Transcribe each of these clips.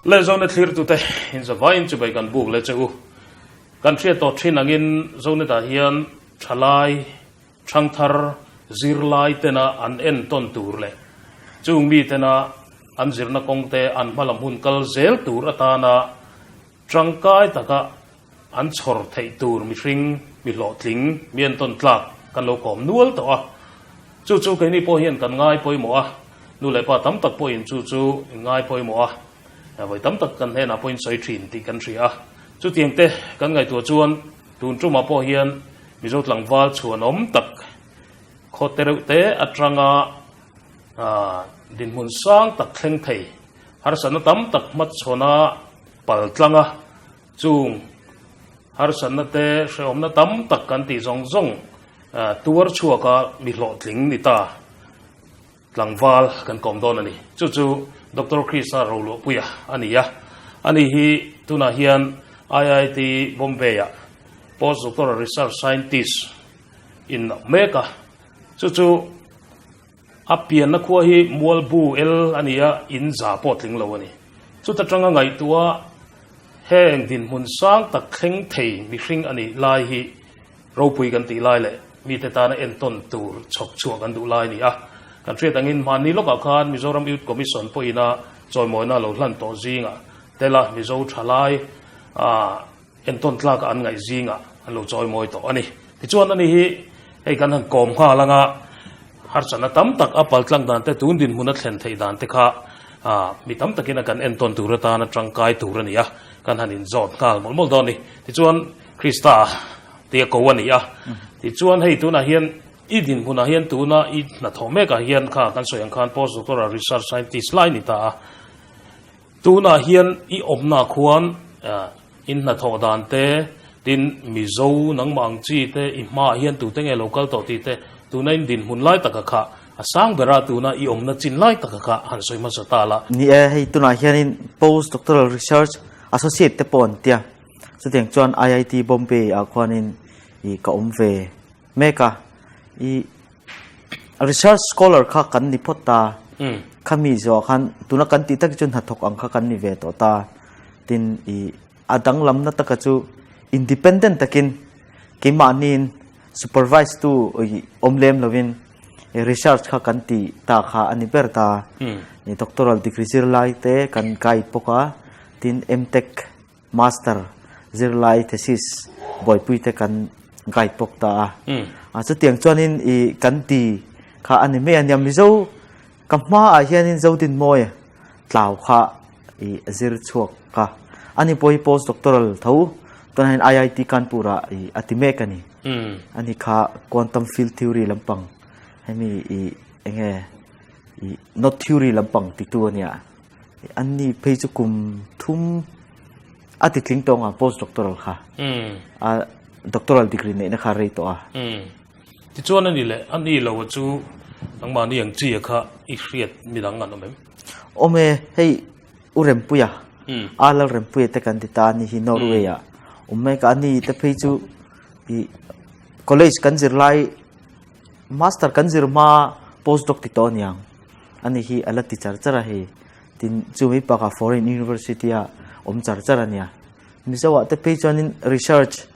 Le Zonet thlirtute inzavaiin chibai kan buk leh che u. Kan hriat tawh thin angin Zonet-ah hian thalai, thangthar, zirlai tena an entawn tur leh chung mi tena an zirna kawngte an hmalam hun kal zel tur atana tangkai taka an chhawr theih tur mihring, mi hlawhtling, mi entawn tlak kan lo kawm nual tawh a. Chu chu keini pawh hian kan ngai pawimawh a, nu leh pa tam tak pawhin chu chu in ngai pawimawh a, vawi tam tak kan hnenah pawhin sawi thin tih kan hria a. Chutiang te kan ngaihtuah chuan tun tumah pawh hian Mizo tlangval chhuanawm tak khaw te reuh te atanga dinhmun sang tak thleng thei, harsatna tam tak hmachhawna pal tlanga Chung harsatna te hrehawmna tam tak kan tih zawng zawng tuar chhuaka mi hlawhtling ni ta tlangval kan kawm dawn a ni. Chu chu Doctor Krista Roluahpuia a ni a. Ani hi tunah hian IIT Bombay-ah Postdoctoral Research Scientist in mek a. Chu chu a pianna khua hi Mualbu el a ni a, in za pawh tling lo a ni. Chuta tanga ngaihtuah heng dinhmun sang tak thleng thei mihring a nih lai hi ropui kan tih lai leh mite tana entawn tur chhawp chhuah kan duh lai a ni a. Kan hriat angin hmanni lawkah khan Mizoram Youth Commission pawhin a chawimawina lo hlan tawh zingah tela Mizo thalai entawn tlaka an ngaih zingah an lo chawimawi tawh a ni. Tichuan ani hi hei kan han kawm nghal anga harsatna tam tak a paltlang dan te tun dinhmun a thlen theih dan te kha mi tam takin a kan entawn tur atana tangkai tur a ni a, kan han inzawt nghal mawlh mawlh dawn a ni. Tichuan Krista tia ko a ni a, tichuan hei tunah hian i dinhmunah hian tuna i hnathawh mekah hian kha kan sawi ang khan postdoctoral research scientist lai ni ta a, Tunah hian i awmna khuan in hnathawh dan te, tin Mizo nangmah ang chi te i hmaah hian tute nge lo kal tawh tih te, tuna in dinhmun lai taka kha a sang bera tuna i awmna chin lai taka kha han sawi hmasa ta la. Ni e, hei tunah hianin Post Doctoral Research Associate te pawh an tia, chutiang chuan IIT Bombay ah khuanin i ka awm ve mek a, i Research scholar kha kan ni phawt ta. Khami zawh khan tuna kan tih tak chu hnathawk ang kha kan ni ve tawh ta. Tin i a danglamna taka chu independent takin keimahniin supervise tu i awm lem lovin research kha kan ti ta kha a ni ber ta. I doctoral degree zirlai te kan guide bawk a, tin MTech Master zirlai thesis buaipui te kan guide bawk ta a. A chutiang chuanin i kan ti kha a ni mai a nia. Mizo ka hmaah hianin Zodinmawi tlau kha i zir chhuak ka. Ani pawh hi post doctoral tho tunah hian IIT Kanpur ah i a ti mek a ni. Ani kha quantum field theory lampang hemi i enge i knot theory lampang titu a nia. Anni phei chu kum thum a ti tling tawng a post doctoral kha. A doctoral degree neihna kha rei tawh a. Tichuan ani leh ani lo a chu nangmahni ang chi a kha i hriat midang an awm em? Awm e, hei U Rempuia, A Lal Rempuia te kan ti ta a ni hi Norway ah awm mek a, ani te phei chu i college kan zir lai master kan zir hma post doc ti tawh a niang. Ani hi a la ti char char a hei. Tin, chumi pakah foreign university a awm char char a nia. Mizo ah te phei chuanin research,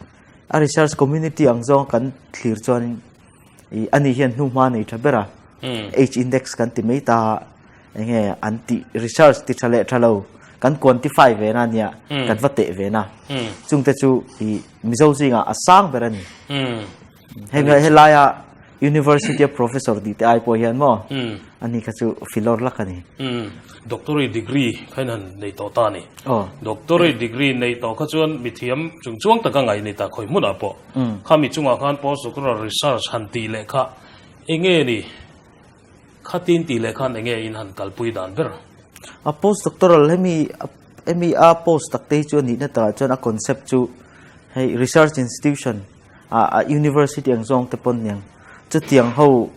a research community ang zawng kan thlir chuanin ih ani hian hnuhma nei tha ber a. H index kan ti mai ta a, enge an tih research ti tha leh tha lo kan quantify ve na ania, kan va teh ve na. Chungte chu ih Mizo zingah a sang ber a ni. Hei helaia University a professor tih te ai pawh hian maw ani kha chu filawr lak a ni. Doctorate degree kha in han nei tawh ta a ni. Doctorate degree nei tawh kha chuan mithiam chung chuang taka ngaih ni ta khawi hmunah pawh khami chungah khan postdoctoral research han tih leh kha enge ni khatin tih leh khan enge in han kalpui dan ber? A postdoctoral hemi hemi a post tak te hi chu a nihna takah chuan a concept chu hei research institution a university ang zawng te pawn niang chutiang ho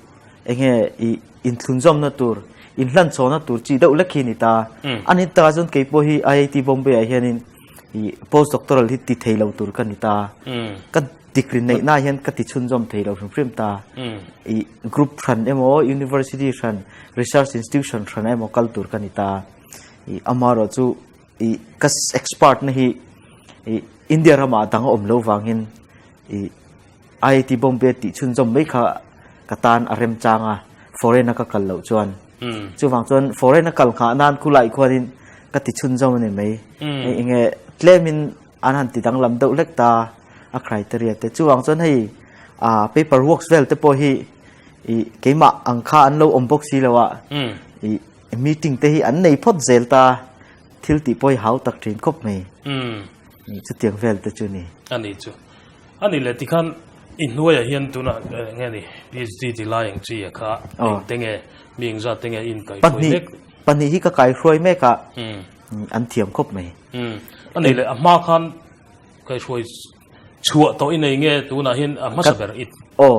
enge i inthlunzawmna tur inhlanchhawna tur chi deuh lek hi ni ta ani ta chuan kei pawh hi IIT Bombay ah hianin i post doctoral hi ti thei lo tur ka ni ta ka degree neih na hian ka ti chhunzawm thei lo hrim hrim ta i group hran emaw university hran research institution hran emaw kal tur ka ni ta i amarawh chu. I ka expert na hi i India ramah dang a awm lo vangin i IIT Bombay tih chhunzawm mai kha ka tan a remchang a, foreign a ka kal loh chuan. Chuvang chuan foreign a kal nghah nan khulai khuanin ka ti chhunzawm a ni mai. Enge tlemin an han ti danglam deuh hlek ta a criteria te. Chuvang chuan hei paper works vel te pawh hi i keimah ang kha an lo awm bawk si lo a, i meeting te hi an nei phawt zel ta. Thil tih pawh hi hau tak thin khawp mai. Chutiang vel te chu ni. A ni chu. A ni leh tikhan i hnuaiah hian tunah nge ni PhD ti lai ang chi a kha eng te nge mi engzat te nge in kaihruai mek? Pahnih hi ka kaihruai mek a, an thiam khawp mai. A ni leh a hma khan kaihruai chhuah tawh i nei nge tunah hian a hmasa ber i? Aw,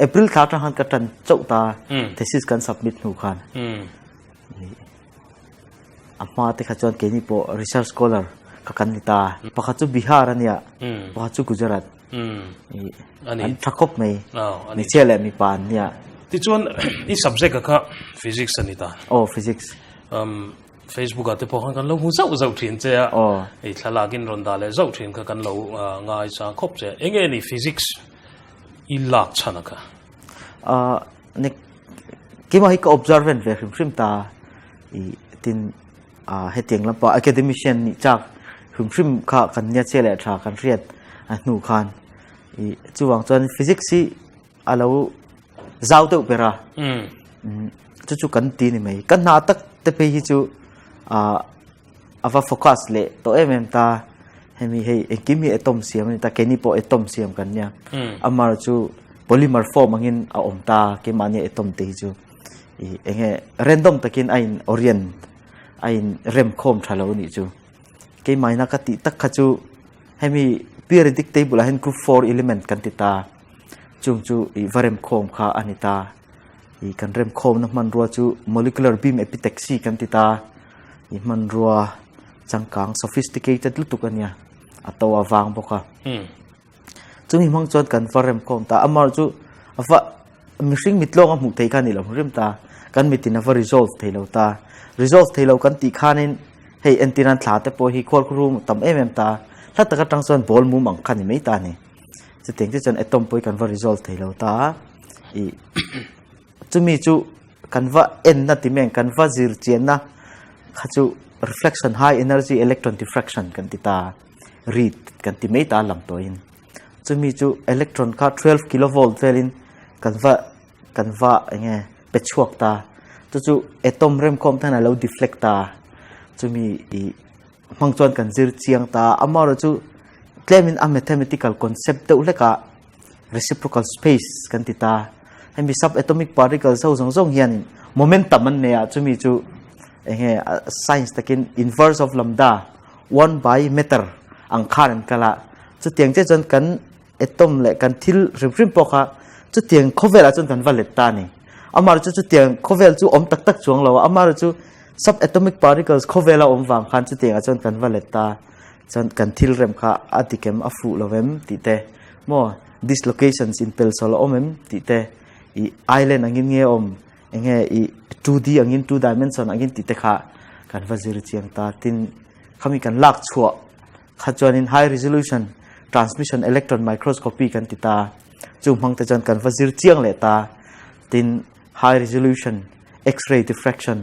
April thla atang khan ka tan chauh ta, thesis kan submit hnu khan. A hma te kha chuan keini pawh research scholar kha kan ni ta. Pakhat chu Bihar a nia, pakhat chu Gujarat. An tha khawp mai. Hmeichhia leh mipa an nia. Tichuan i subject a kha physics a ni ta. Aw, physics. Facebook ah te pawh khan kan lo hmu zauh zauh thin che a. Hei thlalak in rawn dah leh zauh thin kha kan lo ngaisang khawp che. Enge ni physics i lak chhan a kha? Ni keimah hi ka observant ve hrim hrim ta i tin a hetiang lampa academician nih chak hrim hrim kha kan nia che leh tha kan hriat a hnu khan i chuwang chuan physics hi alo zau deuh ber a chu chu kan ti ni mai kan hna tak te phei hi chu a ava focus leh tawh em em ta hemi hei engkim hi atom siam ani ta keini pawh atom siam kan nia amar chu polymer form angin a awm ta keimahni atom te hi chu i enge random takin a in orient a in rem khawm tha lo nih chu keimahina ka tih tak kha chu hemi periodic table ah hian group 4 element kan ti ta chung chu i va rem khawm kha ani ta i kan rem khawmna hmanrua chu molecular beam epitaxy kan ti ta i hmanrua changkang sophisticated lutuk a nia a to a vang bawk a chumi hmang chuan kan va rem khawm ta amar chu a va mihring mit lawng a hmuh thei kha ni lo rim ta kan mitin a va resolve thei lo ta resolve thei lo kan tih khanin hei entiran thla te pawh hi khual khu tam em em ta hla tak atang chuan ball mum ang kha ni mai ta ni chutiang te chuan atom pawh hi kan va resolve thei lo ta i chumi chu kan va en na ti meng kan va zir chian na kha chu reflection high energy electron diffraction kan ti ta read kan ti mai ta lam to in chumi chu electron kha 12 kilovolt velin kan va kan va enge pe chhuak ta chu chu atom rem khawm than alo deflect ta chumi i hmang chuan kan zir chiang ta amaro chu tlemin a mathematical concept deuh hleka reciprocal space kan ti ta. Hemi subatomic particles ho zawng zawng hian momentum an nei a, chumi chu enge science takin inverse of lambda 1 by meter ang khan an kal a. Chutiang che chuan kan atom leh kan thil hrim hrim pawh kha chutiang khawvelah chuan kan va let ta a ni. Amar chu chutiang khawvel chu awm tak tak chuang lo a, amar chu subatomic particles khawvela awm vang khan chutiangah chuan kan va let ta. Chuan kan thil rem kha a dik em, a fuh lo em tih te, maw dislocations in pel sawl a awm em tih te, i island angin nge awm, enge i 2D angin 2 dimension angin tih te kha kan va zir chiang ta. Tin, khami kan lak chhuah kha chuanin high resolution transmission electron microscopy kan ti ta. Chu hmang te chuan kan va zir chiang leh ta. Tin, high resolution x-ray diffraction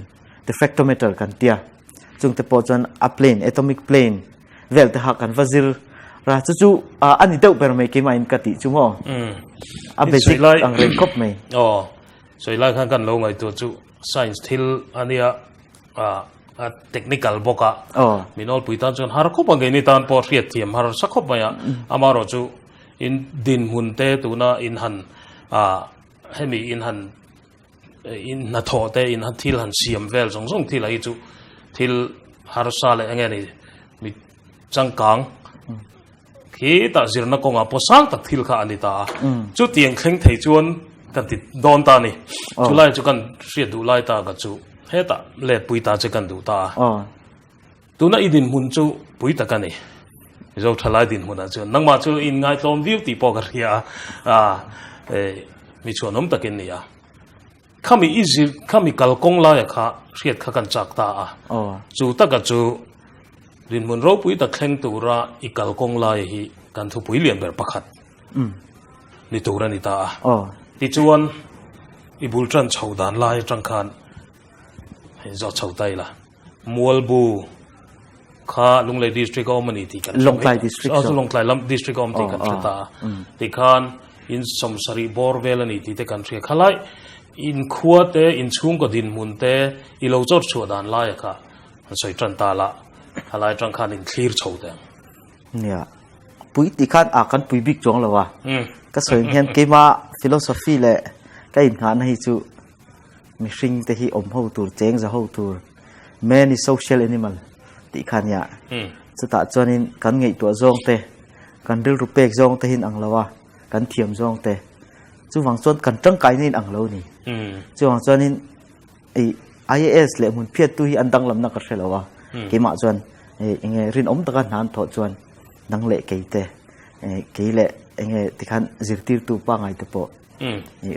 diffractometer kan tia. Chung te pawh chuan a plane atomic plane vel te kha kan va zir ra chu chu a ni deuh ber mai keimah in ka tih chu maw a basic ang reng khawp mai aw sawi lai khan kan lo ngaihtuah chu science thil ania a technical bawk a min awlpui tan chuan har khawp a keini tan pawh hriat thiam har sa khawp mai a amaherawh chu in dinhmun te tuna in han hemi in han in hnathawh te in thil han siam vel zawng zawng thil a hi chu thil harsa leh enge ni mi changkang khi tah zirna kawngah pawh sang tak thil kha a ni ta a chutiang thleng thei chuan kan ti dawn ta a ni chulai chu kan hriat duh lai ta ka chu hetah let pui ta che kan duh ta a. Tuna i dinhmun chu pui tak a ni. Mizo thalai dinhmunah chuan nangmah chu in ngaitlawm viau tih pawh ka hria a, a mi chhuanawm takin ni a. Khami i zir, khami kalkawng laia kha hriat kha kan chak ta a. Chu taka chu Dinhmun ropui tak thleng tura i kalkawng lai hi kan thupui lian ber pakhat ni tur a ni ta a. Tichuan, i bul tan chho dan lai atang khan inzawt chho ta ila. Mualbu kha Lunglei District a awm a ni tih kan hre mai. Lawngtlai District zawk. Lawngtlai lam District a awm tih kan hre ta a. Tikhan in 70 bawr vel a ni tih te kan hria. Khalai inkhua te, inchhungkaw dinhmun te i lo chawt chhuah dan laia kha An sawi tan ta la, a lai atang khan in thlir chho teh ang. Nia, pui tih khan a kan pui bik chuang lo a. Ka sawi ang hian keima philosophy leh ka inngahna hi chu mihring te hi awm ho tur, cheng za ho tur, man is social animal tih kha nia. Chutah chuanin kan ngaihtuah zawng te, kan rilru pek zawng te hi in ang lo a, kan thiam zawng te. Chuvang chuan kan tangkaina in ang lo a ni. Chuvang chuanin I IAS leh hmun phiattu hi an danglamna ka hre lo a, keimah chuan enge rinawm taka hna an thawh chuan dang leh kei te, kei leh enge tikhan zirtirtu pangngai te pawh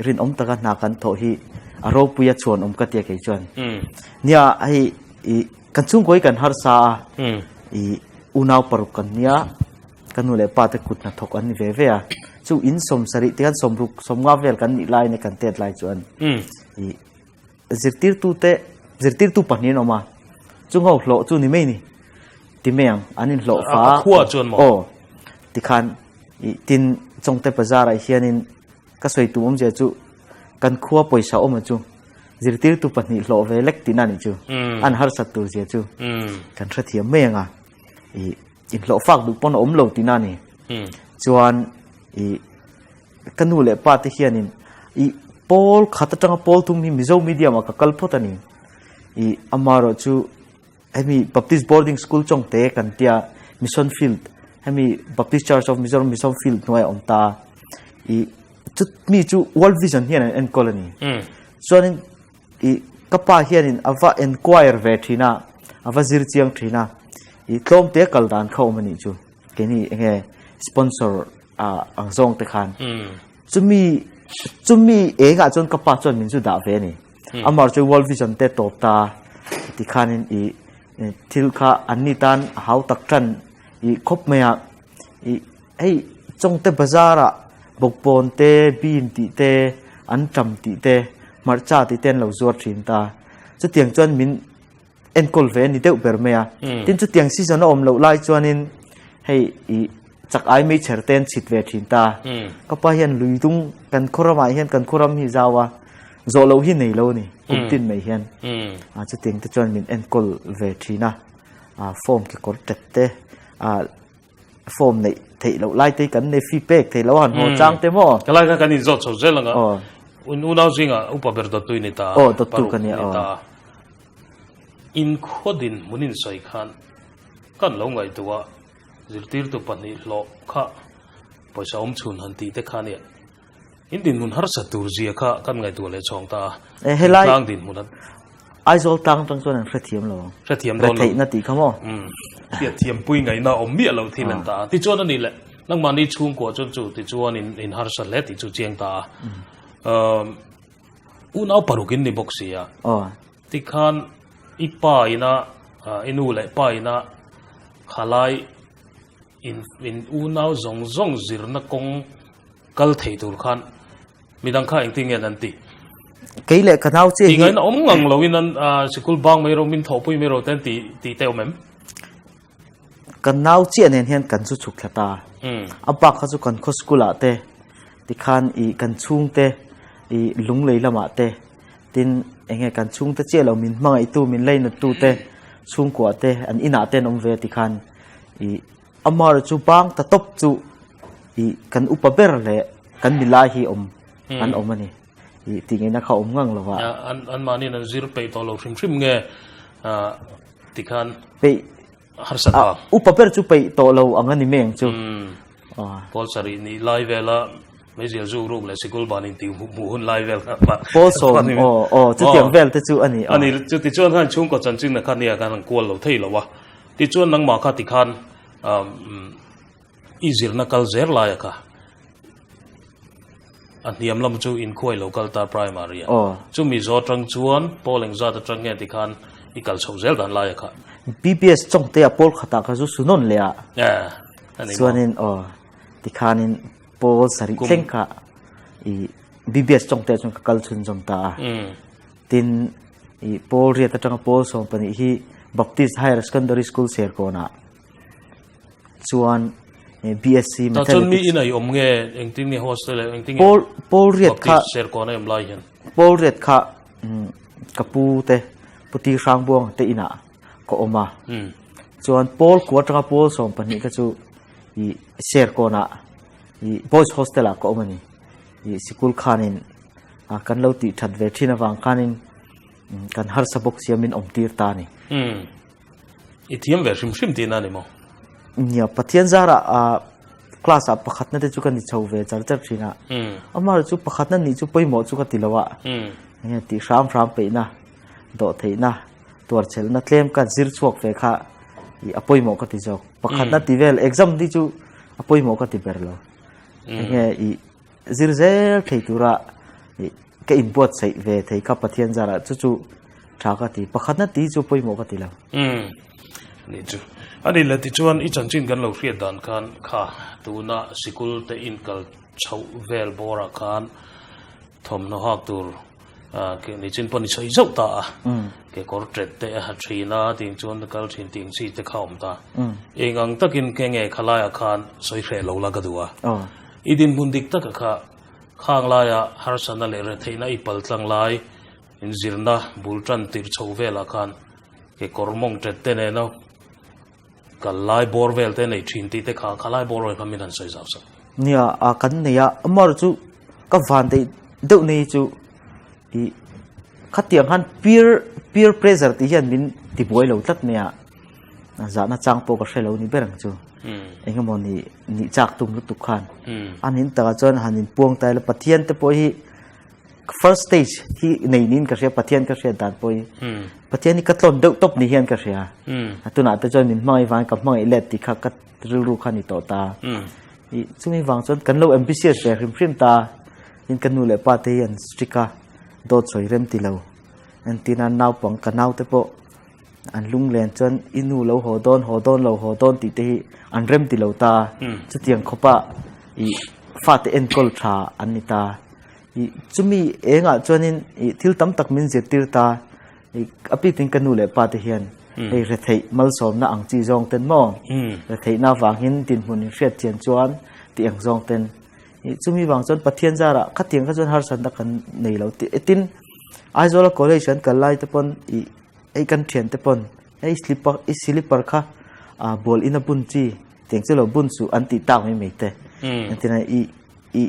rinawm taka hna kan thawh hi a ropui a chhuan awm ka tia kei chuan. Nia hei i kan chhungkaw hi kan harsa a, i unau paruk kan nia, ka nu leh pa te kut hnathawk an ni ve ve a, chu in 70 tikhan 60 50 vel kan nih lai nia kan tet lai chuan i Zirtirtute, zirtirtu pahnih an awm a, chung ho hlawh chu ni mai ni, ti mai ang, an inhlawh fa a. A khua chuan maw? Aw, tikhan i tin Chawngte bazar ah hianin ka sawi tum awmzia chu kan khua pawisa awm a chu zirtirtu pahnih hlawh ve lek tihna a nih chu, an harsat tur zia chu kan hrethiam mai ang a, i inhlawh fak duh pawn a awm lo tihna a ni. Chuan i. Ka nu leh pa te hianin i pawl khat atanga pawl thum hi Mizo medium ah ka kal phawt a ni. I amaherawh chu hemi Baptist Boarding School Chawngte kan tia Mission Field hemi Baptist Church of Mizoram Mission Field hnuaiah a awm ta a. I chutmi chu World Vision hian an enkawl a ni. Chuanin i ka pa hianin a va enquire ve thin a, a va zir chiang thin a. I tlawmte kal dan kha awm a nih chu. Keini enge sponsor ang zawng te khan chumi chumi engah chuan ka pa chuan min chu dah ve a ni amar chu world vision te tawp ta ti khanin i thil kha an ni tan a hau tak tan i khawp mai a i hei chawngte bazar ah bawkbawn te bean tih te antam tih te hmarcha tih te an lo zuar thin ta chutiang chuan min enkawl ve a ni deuh ber mai a. Tin chutiang season a awm loh lai chuanin hei i chak ai meichher te an chhit ve thin ta. Ka pa hian lui dung kan khaw ramah hian kan khaw ram hi zau a, zawh loh hi nei lo a ni kum tin mai hian. A chutiang te chuan min enkawl ve thin a, a form kekawr tet te a form neih theih loh lai te hi kan nei fee pek theih loh a han haw chang te maw? Ka lai kha kan inzawt chho zel ang a, unau zingah upa ber dawttu i ni ta a, Aw dawttu ka nia aw. Inkhua dinhmun insawi khan kan lo ngaihtuah a, zirtirtu pahnih hlawh kha pawisa awm chhun han tih te kha nia in dinhmun harsa tur zia kha kan ngaihtuah leh chhawng ta a, helai tlang dinhmun an Aizawl tlang atang chuan an hrethiam lo ang. Hrethiam dawn lo. Retheihna tih kha maw? Umm, hriatthiam pui ngaihna awm miah lo thil an ta a. Tichuan a nih leh, nangmahni chhungkua chuan chu tichuan in in harsa hle tih chu chiang ta a. Umm, unau paruk in ni bawk si a. Aw. Tikhan i pa ina i nu leh pa ina khalai in in unau zawng zawng zirna kawng kal thei tur khan midang kha engtin nge an tih? Kei leh ka nau che hi. Tingain awm ngang loin an sikul bang mai ro min thawhpui mai ro te an tih tih te awm em? Ka nau chiah nen hian kan chu chhuk thla ta. A bak kha chu kan khaw school ah te tikhan i kan chhung te i lunglei lamah te Tin, enge kan chhungte chiah lo min hmangaihtu, min leinattu te, chhungkua te, an inah te an awm ve a ti khan i amar chu bang ta tawp chu i kan upa ber leh kan milai hi awm an awm a ni. I tih ngaihna kha awm ngang lo va. An an mahniin an zir peih tawh lo hrim hrim nge ti khan peih harsat vang. Upa ber chu peih tawh lo ang a ni mai ang chu. Pawl sarih nih lai vela meizial zuk ruk leh sikul ban in tih hmuh hun lai vel kha. Pawl sawm aw aw chutiang vel te chu a ni. A ni chuti chuan khan chhungkaw chanchin kha nia khan an kual lo thei lo a. Tichuan nangmah kha tikhan i zirna kal zel laia kha a hniam lam chu inkhuai lo kal ta primary a. Chumi zawh atang chuan pawl engzat atang nge tikhan i kal chhoh zel dan laia kha. BBS Chawngte ah pawl khatah ka zu su nawn leh a. Chuanin aw tikhanin pawl sarih thleng kha i BBS Chawngte ah chuan ka kal chhunzawm ta a. Tin i pawl riat atanga pawl 12 hi Baptist Higher Secondary School Serkawnah chuan BSc Mathematics. Chuan mi in a i awm nge engtin nge hostel eh engtin nge Pawl pawl riat kha Baptist Serkawn a awm lai hian. Pawl riat kha ka pu te Pu Ti Hrangbuang te inah ka awm a. Chuan pawl kua atanga pawl 12 kha chu i Serkawnah i boys hostel ah ka awm a ni. I sikul khanin kan lo tih that ve thin avang khanin kan harsa bawk sia min awm tir ta a ni. I thiam ve hrim hrim tihna a ni maw? Nia, Pathian zarah ah class ah pakhatna te chu ka ni chho ve char char thin a. Amaherawhchu chu pakhatna nih chu pawimawh chu ka ti lo a. Enge tih hram hram peihna, dawh theihna, tuarchhelhna tlem ka zir chhuak ve kha i a pawimawh ka ti zawk. Pakhatna ti vel exam hi chu a pawimawh ka ti ber lo. Enge i zir zel thei tura ka inbuatsaih ve thei kha Pathian zarah chu chu tha ka ti. Pakhatna tih chu pawimawh ka ti lo. Umm. Ni chu. A ni le tichuan i chanchin kan lo hriat dan khan kha tuna sikul te inkal chhoh vel bawrah khan thawmhnaw hak tur ke nichin pawh ni sawi zauh ta a. Kekawr tet te a ha thin a ting chuan kal thin ting chi te kha awm ta. Eng ang takin ke nge khalaiah khan sawi hreh lo la ka duh a. I dinhmun dik taka kha khang laia harsatna leh retheihna i pal tlang lai inzirna bul tan tirh chho velah khan kekawr mawng tet te nena kal lai bawr vel te nei thin tih te kha kha lai bawr awi kha min han sawi zau sak. Nia, a kan nei a, amaherawh chu ka van daih deuh nei chu i khatiang khan peer peer pressure tih hian min tibuai lo tlat mai a. Zahna chang pawh ka hre lo ni ber ang chu. Engemaw ni nih chak tum lutuk khan. A nin takah chuan han inpuang ta ila Pathian te pawh hi first stage hi nei niin ka hria Pathian ka hriat dan pawh hi. Pathian hi ka tlawn deuh tawp ni hian ka hria. A tunah te chuan min hmangaih vangin ka hmangaih let tih kha ka rilru kha ni tawh ta. I chumi vang chuan kan lo ambitious ve hrim hrim ta. Tin ka nu leh pa te hi an strict a, dawt sawi rem ti lo. Entirna naupang ka naute pawh An lunglen chuan i nu lo haw dawn, haw dawn lo, haw dawn tih te hi an rem ti lo ta. Chutiang khawpa i fate enkawl tha an ni ta. I chumi engah chuanin i thil tam tak min zirtir ta. I a pitin ka nu leh pa te hian hei retheih malsawmna ang chi zawng ten maw? Retheihna avangin dinhmun inhriat chian chuan tih ang zawng ten. I chumi vang chuan Pathian zarah khatiang kha chuan harsatna kan nei lo tih. Tin, Aizawla college kan kal lai te pawn i Hei kan thian te pawn hei slipper i slipper kha ah bual in a bun chi tiang chu lo bun suh an tih tak mai mai te engtin a i i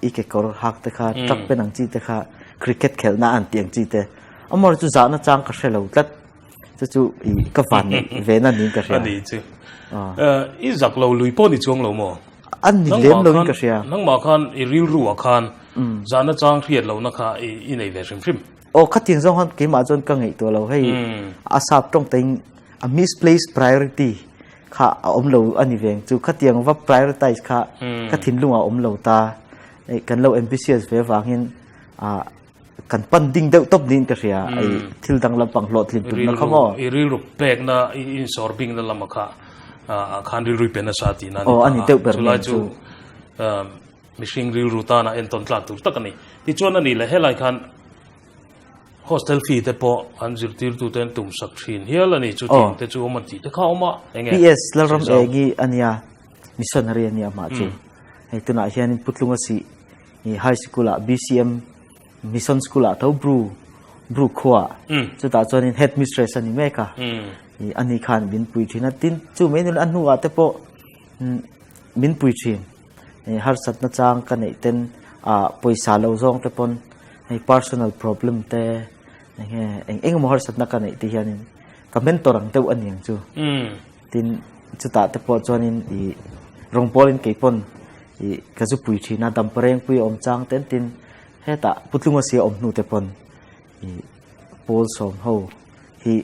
i kekawr hak te kha truck pen ang chi te kha cricket khelh na an tih ang chi te amawr chu zahna chang ka hre lo tlat chu chu i ka van neih ve na niin ka hria ani chu i zak lo lui pawh ni chuang lo maw an ni lem lo in ka hria nangmah khan i rilru ah khan zahna chang hriat lohna kha i nei ve hrim hrim. Aw khatiang zawng khan keimah chuan ka ngaihtuah lo hei a sap tawng tein a misplaced priority kha a awm lo a ni veng chu khatiang va prioritize kha ka thinlung ah a awm lo ta hei kan lo ambitious ve vangin ah kan pan ding deuh tawp niin ka hria hei thil dang lampang hlawhtlin tumna kha maw. I rilru pekna i insawr bingna lamah kha ah khan rilru i pe nasa tihna a ni ta a. Aw a ni deuh ber mai chulai chu Mihring rilru tana entawn tlak tur tak a ni. Tichuan a nih leh helai khan hostel fee te pawh an zirtirtute an tumsak thin hial a ni. Chutiang te chu awm an tih te kha awm a, eng nge? PS Lalram Egi a nia, missionary a nia mah chu. Hei tunah hianin Putlunga Sih High School ah BCM Mission School ah tho Bru Bru khuaah chutah chuanin headmistress a ni mek a. Ani khan min pui thin a, tin chu mai nula a hnuah te pawh min pui thin. Hei harsatna chang ka neih ten ah pawisa lo zawng te pawn hei personal problem te eng nge eng eng emaw harsatna ka neih te hianin ka mentor ang deuh a ni ang chu. Tin chutah te pawh chuanin ih rawngbawlin kei pawn ih ka zu pui thin a damparengpui a awm chang ten tin hetah putlunga sia awm hnu te pawn ih pawl sawm ho hi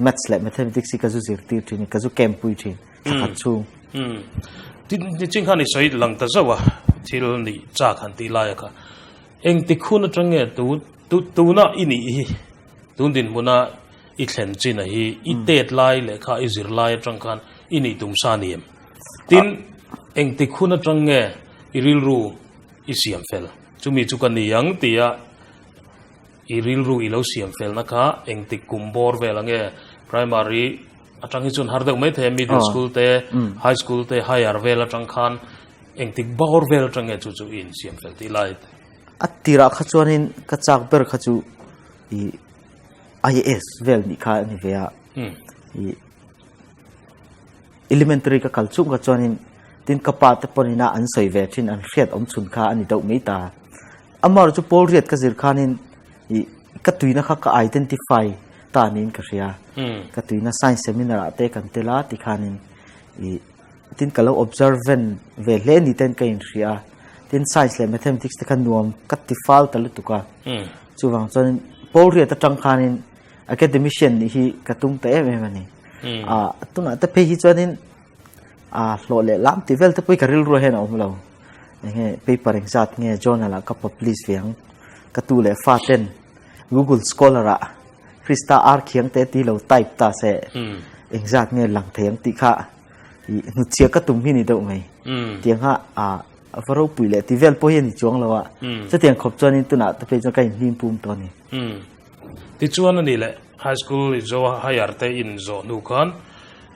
Maths leh Mathematics hi ka zu zirtir thin i ka zu camp pui thin thla khat chhung. Umm. Nichin khan i sawi lang ta zauh a, thil nih chak han tih lai a kha. Engtik hun atang nge tu tu tuna i nih hi tun dinhmuna i thlen chin a hi i tet lai lehkha i zir lai atang khan i nih tum sa ni em? Tin, engtik hun atang nge i rilru i siam fel? Chumi chu ka ni ang tia i rilru i lo siam felna kha engtik kum bawr vel ange primary atang hi chuan har deuh mai thei a, middle school te, high school te, higher vel atang khan engtik bawr vel atang nge chu chu i insiam fel tih lai? A tirah kha chuanin ka chak ber kha chu i IAS vel nih kha a ni ve a. I elementary ka kal chung kha chuanin tin ka pa te pawhin a an sawi ve thin an hriat awm chhun kha a ni deuh mai ta. Amah chu pawl riat ka zir khanin i ka tuina kha ka identify ta niin ka hria. Ka tuina science seminar ah te kan tel a tikhanin i tin ka lo observant ve hle ni ten ka inhria a. Tin science leh mathematics te kha nuam ka ti fal ta lutuk a. Chuvang chuanin pawl riat atang khanin academician nih hi ka tum ta em em a ni. Ah tunah te phei hi chuanin ah hlawh leh lam tih vel te pawh hi ka rilru hian a awm lo. Enge paper engzat nge journal ah ka publish ve ang ka tu leh fa ten Google Scholar ah Krista ar khiang te tih lo type ta se engzat nge lang thei ang tih kha ih hnutchhiah ka tum hi ni deuh mai. Tiang kha ah A va ropui leh ti vel pawh hi a ni chuang lo a, chutiang khawp chuanin tunah te phei chuan ka inhlim pum tawh a ni. Umm. Tichuan a ni leh High School i zo a higher te in zawh hnu khan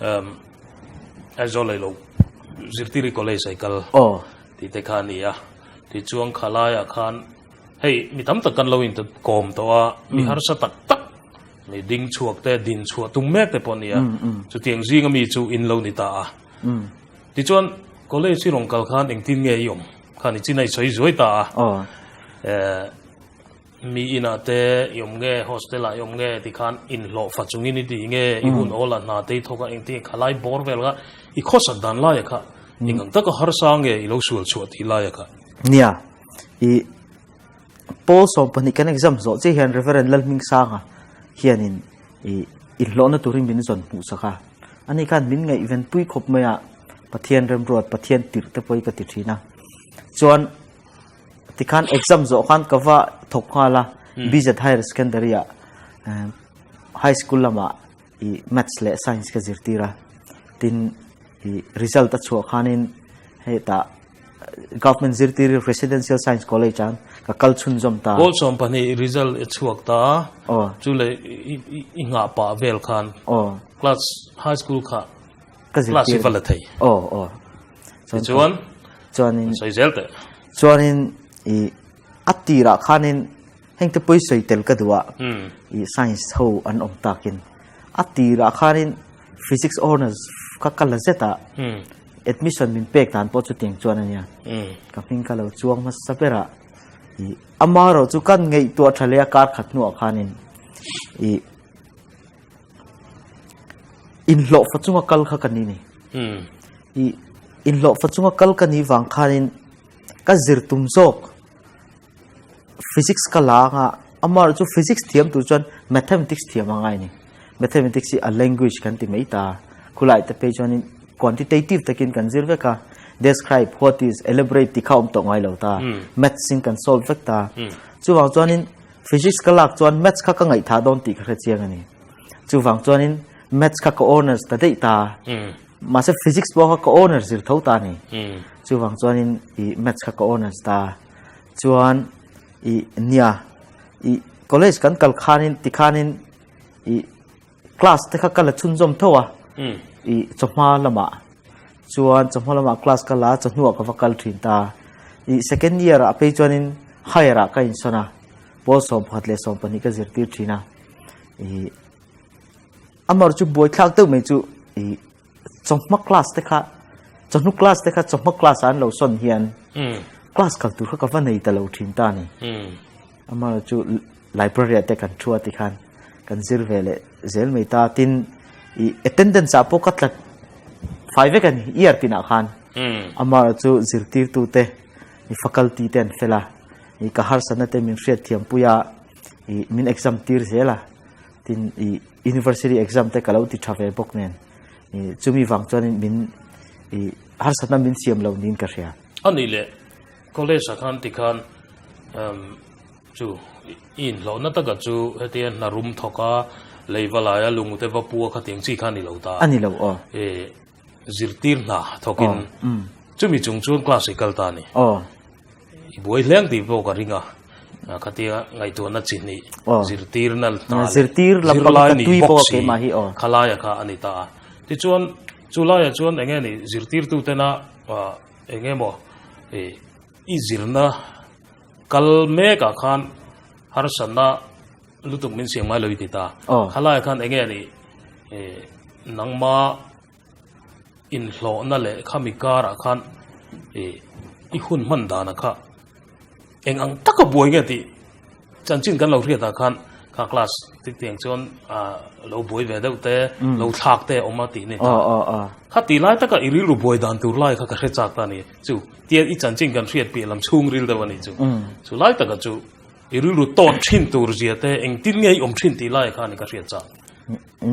umm Aizawl lei lo Zirtiri College a i kal tih te kha a ni a. Tichuan khalaiah khan hei mi tam tak kan lo in kawm tawh a, mi harsa tak tak mi ding chhuak te din chhuah tum mek te pawh a ni a. Chutiang zinga mi chu in lo ni ta a. Tichuan, college i rawn kal khan engtin nge i awm? Khan i chin a i sawi zuai ta a. Eh, mi inah te i awm nge, hostel ah i awm nge ti khan inhlawh fa chungin i ti nge, i hun awl ah hna te i thawk a, engtin khalai bawr vel kha i khawsak dan laia kha eng ang taka harsa nge i lo sual chhuah tih laia kha? Nia, i Paul 12 kan exam zawh chiah hian Reverend Lalhmingsanga hianin i inhlawhna turin min zawn hmuh sak a. Ani khan min ngaihven pui khawp mai a, Pathian remruat, Pathian tirh te pawh hi ka ti thin a. Chuan tikhan exam zawh khan ka va thawk nghal a, BZ Higher Secondary ah High School lamah i Maths leh Science ka zirtir a. Tin i result a chhuah khanin hetah Government zirtir Residential Science College an ka kal chhunzawm ta. Pawl 12 result i chhuak ta a, chu leh i nghah pah vel khan class high school kha class i va la thei. Tichuan sawi zel teh. Chuanin i a tirah khanin heng te pawh i sawi tel ka duh a, i science ho an awm takin a tirah khanin Physics Honours kha ka la zet a, admission min pek dan pawh chutiang chuan a nia. Ka hming ka lo chuang hmasa ber a, i amaherawh chu kan ngaihtuah tha leh a kar khat hnuah khanin i inhlawhfa chunga kal kha ka ni ni. I inhlawhfa chunga kal ka nih vang khanin ka zir tum zawk Physics ka la anga amaherawh chu physics thiam tur chuan mathematics thiam a ngai a ni. Mathematics hi a language kan ti mai ta. Khulai te phei chuanin quantitative takin kan zir vek a, describe, what is, elaborate tih kha a awm tawh ngai lo ta. Maths in kan solve vek ta. Chuvang chuanin physics ka lak chuan maths kha ka ngaihthah dawn tih ka hre chiang a ni. Chuvang chuanin maths kha ka honours ta daih ta. Mahse physics pawh kha ka honours zir tho ta a ni. Chuvang chuanin ih maths kha ka honours ta. Chuan ih nia ih college kan kal khanin tikhanin ih class te kha ka la chhunzawm tho a ih chawhma lamah chuan chawhma lamah class ka la a chawhnuah ka va kal thin ta ih second year ah phei chuanin higher ah ka insawn a pawl 11 leh 12 ka zirtir thin a ih amar chu buaithlak deuh mai chu ih Chawhma class te kha chawhnu class te kha chawhma class ah an lo sawn hian class kal tur kha ka va nei ta lo thin ta ni. Amaherawh chu library ah te kan thu a tikhan kan zir ve leh zel mai ta tin ih attendance ah pawh ka tla fai vek a ni year tinah khan. Amaherawh chu zirtirtu te ih faculty te an fel a ih ka harsatna te min hriatthiam pui a ih min exam tir zel a tin ih University exam te ka lo ti tha ve bawk nen chumi vang chuanin min harsatna min siam lo niin ka hria. A nih leh college ah khan tikhan chu i inhlawhna taka chu hetia hna rum thawk a. Leiva laia lungte va pua kha tiang chi kha a ni lo ta. A ni lo aw. E zirtir hna thawkin chumi chung chuan class i kal ta a ni. Aw. I buai hleng tih pawh ka ring a, khatia ngaihtuahna chi hnih zirtirna hna leh zirlai nih bawk si kha laia kha a ni ta a. Tichuan chu laiah chuan eng nge ni zirtirtutena eng emaw i zirna kal mekah khan harsatna lutuk min siam ngai lo i ti ta. Kha laiah khan eng nge ni nangma inhlawhna leh khami karah khan i hun hman danah kha eng ang taka buai nge tih chanchin kan lo hriatah khan kha class tiang chuan lo buai ve deuh te lo thlak te a awm a tih ni ta. Kha tih lai taka i rilru buai dan tur lai kha ka hre chak ta a ni chu tiang i chanchin kan hriat piah lam chhung ril deuh a ni chu. Chu lai taka chu i rilru tawt thin tur zia te engtin nge i awm thin tih lai kha a ni ka hriat chak.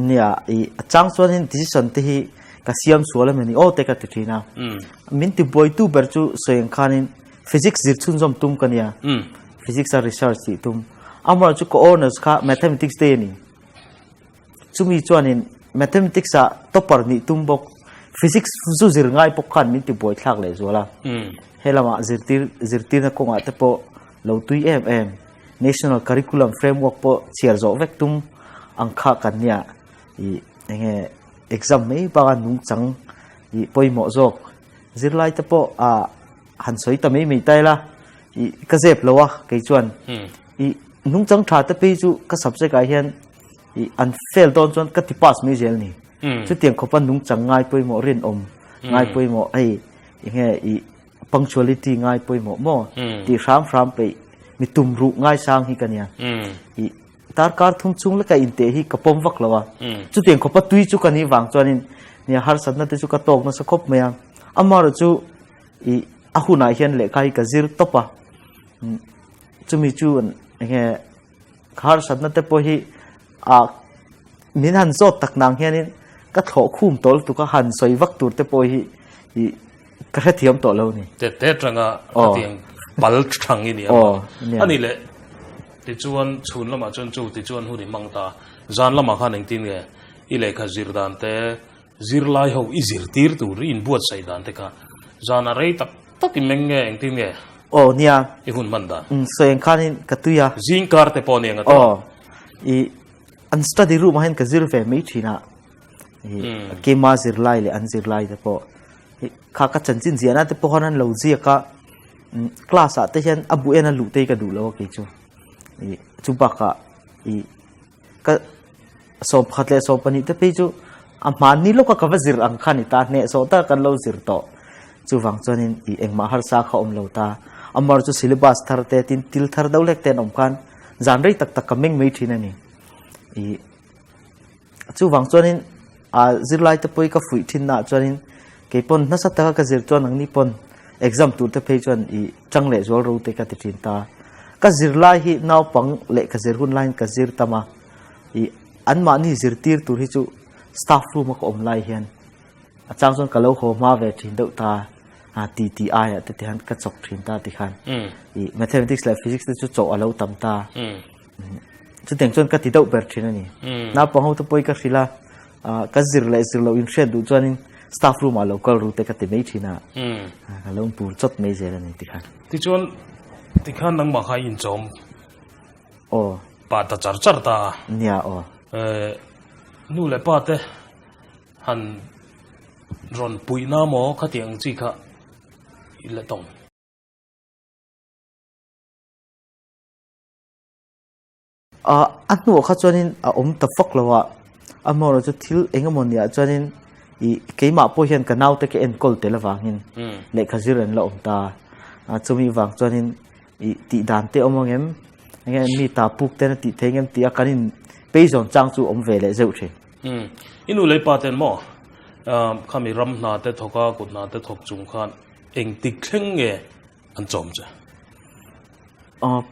Nia, i a chang chuanin decision te hi ka siam sual em ni aw te ka ti thin a. Min ti buaitu ber chu sawi ang khanin physics zir chhunzawm tum ka nia. Physics a research tih tum. Amaherawh chu ka honours kha mathematics te a ni. Chumi chuanin mathematics ah topper nih tum bawk. Physics zu zir ngai bawk khan min ti buai thlak leh zual a. He lamah zirtir zirtirna kawngah te pawh lo tui em em. National Curriculum Framework pawh chhiar zawh vek tum ang kha kan nia ih enge exam mai baka nungchang ih pawimawh zawk zirlai te pawh ah han sawi ta mai mai ta ila ih ka zep lo a kei chuan ih nungchang tha te phei chu ka subject ah hian ih an fail dawn chuan ka ti pass mai zel ni chutiang khawpa nungchang ngai pawimawh rinawm ngai pawimawh hei enge ih Punctuality ngai pawimawh maw? Tih hram hram peih mi tum ruh ngaisang hi ka nia. I darkar thum chung leka inteh hi ka pawm vak lo a. Chutiang khawpa tui chu ka nih vang chuanin nia harsatna te chu ka tawk nasa khawp mai a. Amaherawh chu i a hunah hian lehkha hi ka zir tawp a. Chumi chu enge Ka harsatna te pawh hi ah min han zawt tak nang hianin ka thlawh khum tawh lutuk a, han sawi vak tur te pawh hi ih ka hrethiam tawh lo ni. Te te tanga khatiang pal thang i ni a. A ni leh tichuan chhun lamah chuan chu tichuan hun i hmang ta. Zan lamah khan engtin nge i lehkha zir dan te Zirlai ho i zirtir tur i inbuatsaih dan te kha zan a rei tak tak i meng nge engtin nge? Aw nia. I hun hman dan. Umm sawi ang khanin ka tui a. Zing kar te pawh nia nga tawh. Aw i an study room ah hian ka zir ve mai thin a. I keima zirlai leh an zirlai te pawh i kha ka chanchin ziahna te pawh khan an lo ziak a. Class ah te hian a bu en a luh te hi ka duh lo a kei chu. I chu bakah i Ka 11 leh 12 te phei chu a hmanni lawka ka va zir ang kha ni ta, hnehsawh tak kan lo zir tawh. Chuvang chuanin i engmah harsa kha awm lo ta. Amar chu syllabus thar te tin til thar deuh hlek te an awm khan zan rei tak tak ka meng mai thin a ni. I chuvang chuanin a zirlai te pawh hi ka fuih thin naah chuanin keipawn nasa taka ka zir chuan ang ni pawn exam tur te phei chuan i chang leh zual ro te ka ti thin ta. Ka zirlai hi naupang leh ka zir hun laiin ka zir tam a, ih anmahni zirtir tur hi chu staff room a ka awm lai hian a chang chuan ka lo haw hma ve thin deuh ta a ti tih aiah te tihian ka chawk thin ta tikhan ih mathematics leh physics te chu chawh a lo tam ta chutiang chuan ka ti deuh ber thin a ni. Naupang ho te pawh hi ka hrilh a, ka zir leh zir loh inhriat duh chuanin staff room ah lo kal ru te ka ti mai thin a, ka lo inpur chawt mai zel a ni tikhan. Tichuan tikhan nangmah kha i inchawm Aw. pah ta char char ta a. Nia aw. Nu leh pa te han rawn puihna maw khatiang chi kha i la tawng? A hnuah kha chuanin a awm ta fak lo a, amaherawh chu thil eng emaw niah chuanin ih keimah pawh hian ka naute ka enkawl tel avangin lehkha zir an la awm ta a, chumi vang chuanin ih tih dan te awm ang em, enge mi ta puk ten a tih thei ang em tih a kan in peizawn chang chu awm ve leh zeuh thin. I nu leh pa ten maw khami ram hna te thawk a kut hna te thawk chung khan engtik thleng nge an chawm che?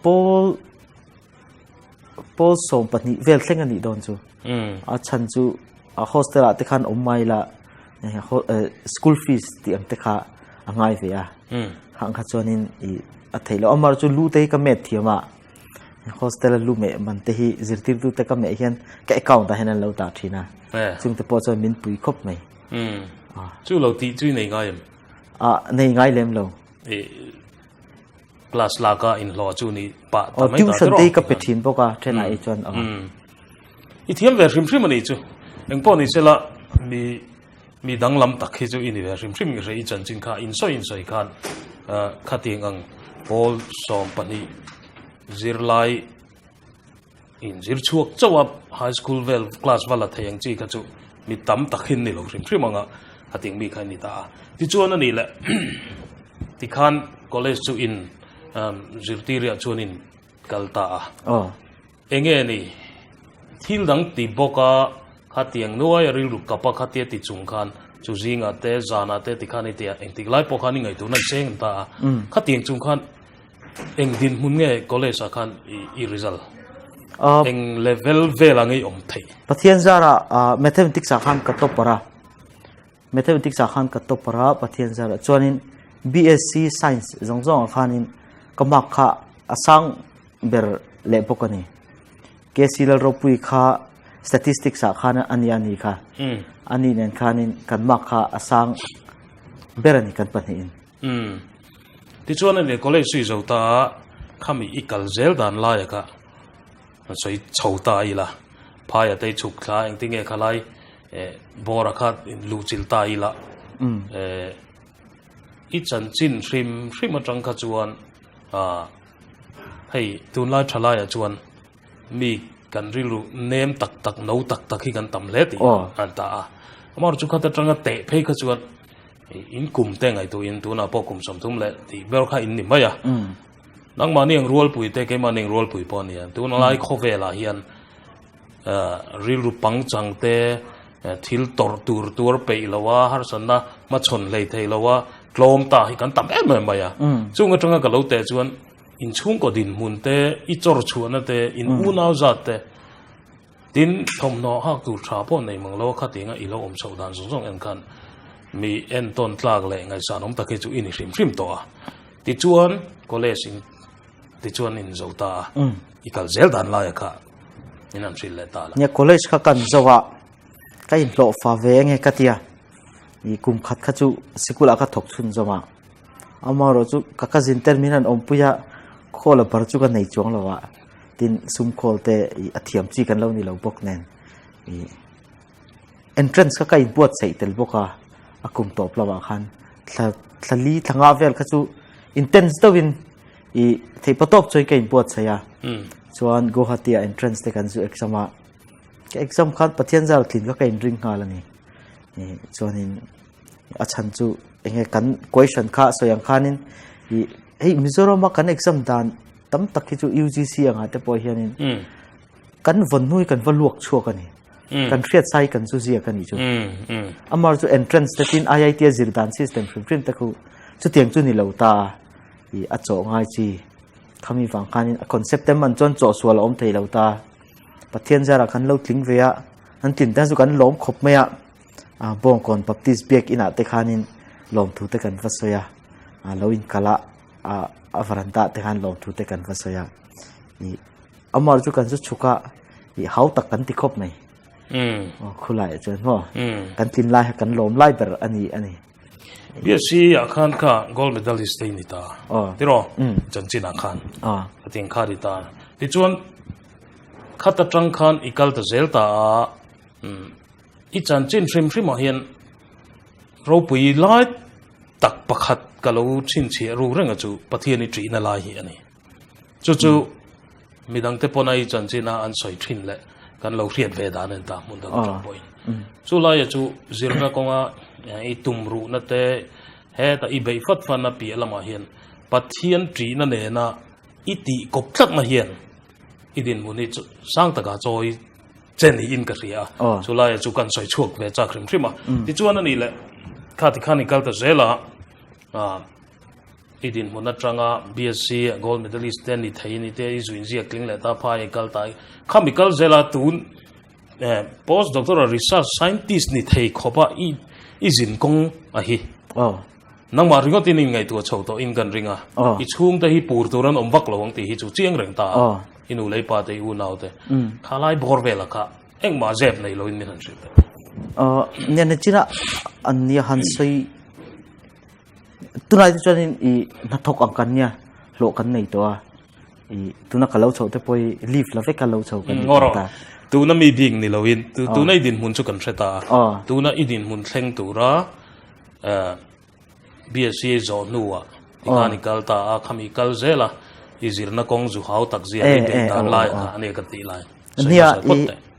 Paul Paul 12 vel thleng a nih dawn chu. A chhan chu a hostel ah te khan awm mai la school fees tih ang te kha a ngai ve a. Khang kha chuanin i a theih loh. Amar chu lu te hi ka met thiam a. Hostel a lu meh man te hi zirtirtu te ka meh hian ka account ah hian an lo dah thin a. Chung te pawh chuan min pui khawp mai. Chu lo tih chu i nei ngai em? Ah, nei ngai lem lo. I class lak a inhlawh chu ni pah ta mai ta Tuition te hi ka pe thin bawk a, thenah hi chuan. I thiam ve hrim hrim a nih chu. Engpawh ni sela mi Mi danglam tak hi chu i ni ve hrim hrim nge i chanchin kha insawi insawi khan khatiang ang pawl 12 zirlai inzir chhuak chauh a high school vel class va la thei ang chi kha chu mi tam tak hi ni lo hrim hrim anga khatiang mi kha i ni ta a. Tichuan a nih leh tikhan college chu in zirtiriah chuan in kal ta a. Enge ni? Thil dang ti bawk a, khatiang nuai a rilru kap a khatia ti chung khan chu zingah te zanah te tikhan i tia engtik lai pawh khan i ngaihtuahna i seng ta a. Khatiang chung khan eng dinhmun nge college ah khan i result? Eng level vel ah nge i awm theih? Pathian zarah Mathematics ah khan ka topper a. Mathematics ah khan ka topper a Pathian zarah chuanin BSc Science zawng zawng ah khanin ka mark kha a sang ber leh bawk a ni. KC Lalropui kha Statistics ah khan a nia ni kha. Ani nen khanin kan mark kha a sang ber a ni kan pahnihin. Tichuan a ni college chu i zo ta a, khami i kal zel dan laia kha sawi chho ta ila, phaia te i chhuk thla engtinge khalai bawra kha luhchilh ta ila i chanchin hrim hrim atang kha chuan hei tunlai thalaiah chuan mi kan rilru nem tak tak no tak tak hi kan tam hle tih an ta a amaherawhchu chu khat atanga teh phei kha chuan in kum te ngaihtuahin tunah pawh kum 30 leh tih ber kha in ni mai a. Nangmahni ang rualpui te, keimahni ang rualpui pawh a ni a. Tunlai khawvelah hian rilru pangchang te, thil tawrh tur tuar peih lo a, harsatna hmachhawn hlei thei lo a, tlawm ta hi kan tam em em mai a. Chung atanga ka lo teh chuan inchhungkaw dinhmun te, i chawr chhuahna te, in unau zat te, Tin, thawmhnaw hak tur tha pawh nei mang lo a khatinga i lo awm chhoh dan zawng zawng en khan mi entawn tlak leh ngaihsan awm tak hi chu i ni hrim hrim tawh a. Tichuan, college in tichuan in zo ta a, i kal zel dan laia kha min han hrilh leh ta la. Nia, college kha kan zo a, ka inhlawh fa ve enge ka tia, i kum khat kha chu sikul ah ka thawk chhun zawm a, amaherawh chu ka cousin ten min han awmpui a, khawl a bar chu ka nei chuang lo a. Tin, sum khawl te i a thiam chi kan lo ni lo bawk nen i entrance kha ka inbuatsaih tel bawk a, a kum tawp lamah khan thla thla li thla nga vel kha chu intense deuhin i theihpa tawp chuan ka inbuatsaih a, chuan Guwahati ah entrance te kan zu exam a, ka exam khan Pathian zar tlin kha ka inring nghal a ni, i chuanin a chhan chu enge kan question kha sawi ang khanin i hei Mizoram a kan exam dan tam tak hi chu UGC anga te pawh hianin kan vawn hnu hi kan va luak chhuak a ni. Kan hriat sai kan chu ziak a ni chu. Amar chu entrance te tin IIT a zir dan system hrim hrim te khu chutiang chu ni lo ta i a chawh ngai chi. Khami vang khanin a concept te man chuan chawh sual a awm thei lo ta. Pathian zarah kan lo tling ve a, an tlin te chu kan lawm khawp mai a. Bawngkawn Baptist biak inah te khanin lawmthu te kan va sawi a, lo inkal a. a varanda te khan lawmthu te kan va sawi a ih amar chu kan zu chhuk a ih hau tak kan ti khawp mai khulai ah chuan maw kan tlin lai kan lawm lai ber a ni a ni. BSc ah khan kha gold medalist te i ni ta tiraw chanchin ah khan ka ti ang kha a ni ta tichuan khat atang khan i kal ta zel ta a i chanchin hrim hrim ah hian ropui lai tak pakhat ka lo chhinchhiah ru reng a chu Pathian i ṭihna lai hi a ni. Chu chu midangte pawna i chanchina an sawi ṭhin leh kan lo hriat ve dan en ta hmun dang aṭang pawhin. Chu laia chu zirna kawnga i tum ruhna te heta i beih fat fan a piah lamah hian Pathian ṭihna nena i tih kawp tlatna hian i dinhmun hi sang takah chawi che niin ka hria a, chu laia chu kan sawi chhuak ve chak hrim hrim a. Tichuan a nih leh kha tikhan i kal ta zel a, i dinhmun atanga BSc gold medalist te ni thei ni te i zuin ziak tling leh ta phai i kal ta i kha mi kal zel a tun post doctoral research scientist ni thei khawpa i i zin kawng a hi. Nangmah ringawt in in ngaihtuah chho tawh in kan ring a, i chhungte hi pur tur an awm vak lo ang tih hi chu chiang reng ta a. I nu leh i pa te, i unau te, kha lai bawr velah kha engmah zep nei loin min han hrilh teh. Nia nachina an nia han sawi tunai te chuanin i hnathawk ang kan nia hlawh kan nei tawh a i tuna ka lo chhoh te pawh hi leave la vek a lo chho kan ni tawh ta. Tuna mi bik ni loin tuna i dinhmun chu kan hre ta a tuna i dinhmun thleng tura BSc zawh hnuah i khan i kal ta a, khami kal zel a, i zirna kawng zu hau tak zia i beih dan lai kha a nia ka tih lai. Nia, i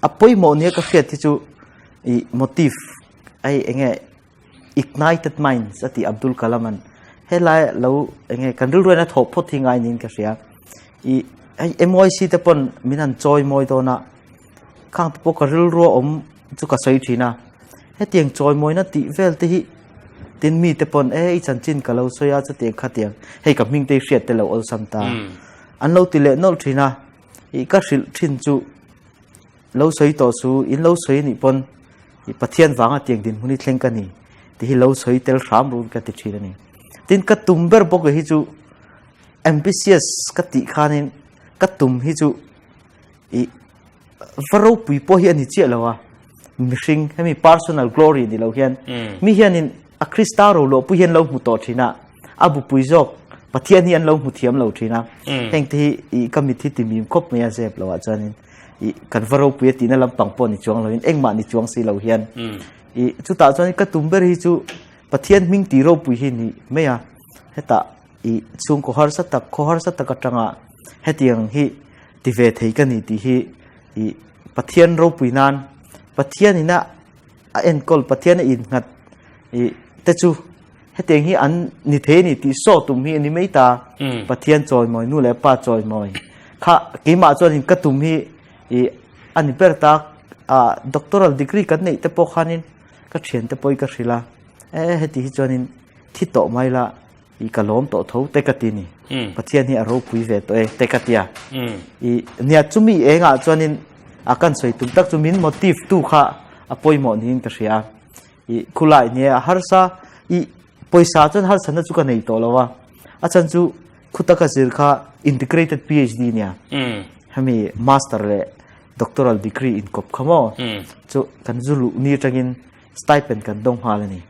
a pawimawh nia ka hriat hi chu i motive ai enge ignited minds a tih Abdul Kalam an helai lo enge kan rilru in a thawh phawt hi ngai niin ka hria. I hei MYC te pawn min han chawi mawi dawn a, khang te pawh ka rilru a awm chu ka sawi thin a, hetiang chawimawina tih vel te hi tin mi te pawn e i chanchin ka lo sawi a chutiang khatiang hei ka hming te i hriat te lo awlsam ta an lo ti leh nawlh thin a, ih ka hrilh thin chu lo sawi tawh su in lo sawi anih pawn ih Pathian vanga tiang dinhmun hi thleng ka ni tih hi lo sawi tel hram run ka ti thin a ni. Tin ka tum ber bawk hi chu ambitious ka tih khanin ka tum hi chu ih va ropui pawh hi a ni chiah lo a, mihring hemi personal glory ni lo hian mi hianin a Krista ro luah pui hian lo hmu tawh thin a, a bupui zawk Pathian hi an lo hmu thiam lo thin a, heng te hi ih ka mit hi ti mim khawp mai a zep lo ah chuanin ih kan va ropui a tihna lampang pawh ni chuang loin engmah ni chuang si lo hian ih chutah chuan ka tum ber hi chu Pathian hming tih ropui hi ni mai a, hetah ih chhungkaw harsa tak khaw harsa tak atanga hetiang hi ti ve thei ka ni tih hi ih Pathian ropui nan Pathian ina a enkawl Pathian a innghat ih te chu hetiang hi an ni thei a ni tih saw tum hi a ni mai ta. Pathian chawimawi nu leh pa chawimawi kha keimah chuanin ka tum hi ih a ni ber ta ah doctoral degree kan neih te pawh khanin ka thiante pawh hi ka hrilh a e heti hi chuanin thi tawh mai la I ka lawm tawh tho te ka ti ni. Pathian hi a ropui ve tawh e te ka ti a. I nia chumi engah chuanin a kan sawi tum tak chu min motive tu kha a pawimawh niin ka hria a. I khulai nia a harsa i pawisa chuan harsatna chu ka nei tawh lo a. A chhan chu khuta ka zir kha integrated PhD nia. Hemi master leh doctoral degree inkawp kha maw chu kan zu luh ni atangin stipend kan dawng nghal a ni.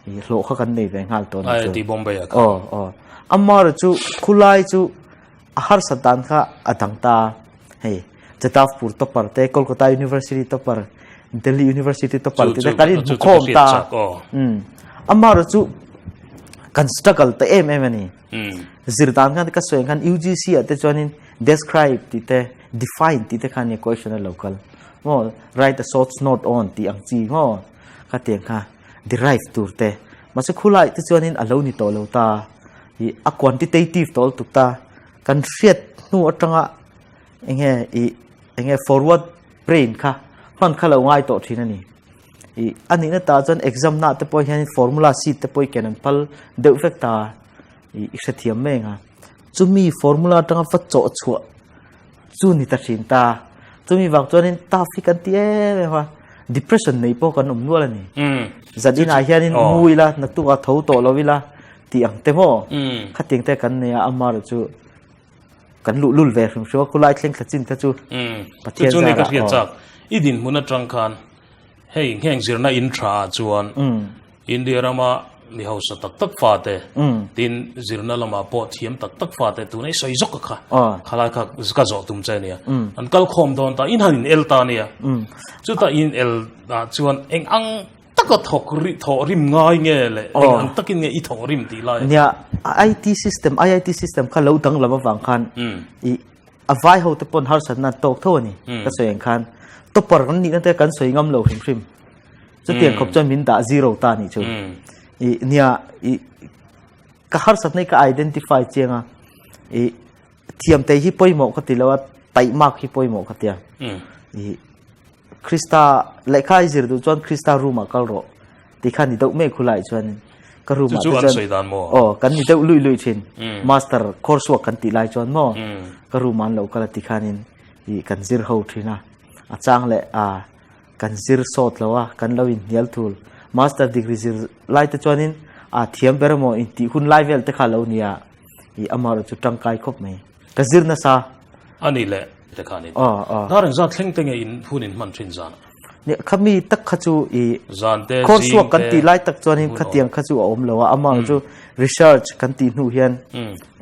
I hlawh kha kan nei ve nghal tawh ni chu. IIT Bombay ah khan. Aw aw. Amar chu khulai chu a harsat dan kha a dang ta. Hei Jadavpur topper te Kolkata University topper Delhi University topper te te kan in hmu khawm ta. Um. Amar chu kan struggle ta em em a ni. Zir dan khan ka sawi ang khan UGC ah te chuanin describe tih te define tih te khan nia question a lo kal. Maw write a short note on tih ang chi maw kha tiang kha. derive tur te mahse khulai te chuanin a lo ni tawh lo ta ih a quantitative tawh lutuk ta kan hriat hnu atanga enge ih enge forward brain kha hman kha lo ngai tawh thin a ni ih a nihna tah chuan exam na te pawh hian formula sheet te pawh hi ken an phal deuh vek ta ih i hrethiam mai ang a chumi formula atanga va chawh chhuah Chu ni ta thin ta. Chumi vang chuanin tough hi kan ti em em a. Depression nei pawh kan awm nual a ni. Zan inah hianin mu ila, naktuk ah tho tawh lo ila tih ang te maw? Khatiang te kan nei a, amaherawh chu kan luh lul ve hrim hrim a, khulai thleng thla chin kha chu Pathian zarah. Chu ni ka hriat chak. I dinhmun atang khan Hei ngheng zirna in tha ah chuan India rama mi hausa tak tak fate tin zirna lamah pawh thiam tak tak fate tuna i sawi zawk a kha khalai kha ka zawh tum che ania an kal khawm dawn ta in han in el ta ania chutah in el ah chuan eng ang taka thawk ri thawh rim ngai nge le eng ang takin nge i thawh rim tih lai nia IT system IIT system kha lo danglam avang khan i A vai ho te pawn harsatna an tawk tho a ni ka sawi ang khan topper kan nihna te kan sawi ngam lo hrim hrim chutiang khawp chuan min dah zero ta nih chu i nia i ka harsatna hi ka identify chiang a i thiam te hi pawimawh ka ti lo a taihmak hi pawimawh ka tia i Krista lehkha i zir duh chuan Krista room ah kal rawh ti kha ni deuh mek khulai chuan ka room ah te chuan sawi dan maw aw kan ni deuh lui lui thin master course work kan tih lai chuan maw ka room ah an lo kal a ti khanin i kan zir ho thin a a chang leh a kan zir sawt lo a kan lo in hnial thul master degree zir lai te chuanin a thiam ber emaw in tih hun lai vel te kha lo nia i amaherawhchu tangkai khawp mai ka zir nasa ani leh. Te khanin. Dar engzat thleng te nge in hun in hman thin zan ah? Nia, khami tak kha chu i Zan te, course zing work kan te, tih lai tak chuanin hun khatiang kha chu a awm lo a, amah chu research kan tih hnu hian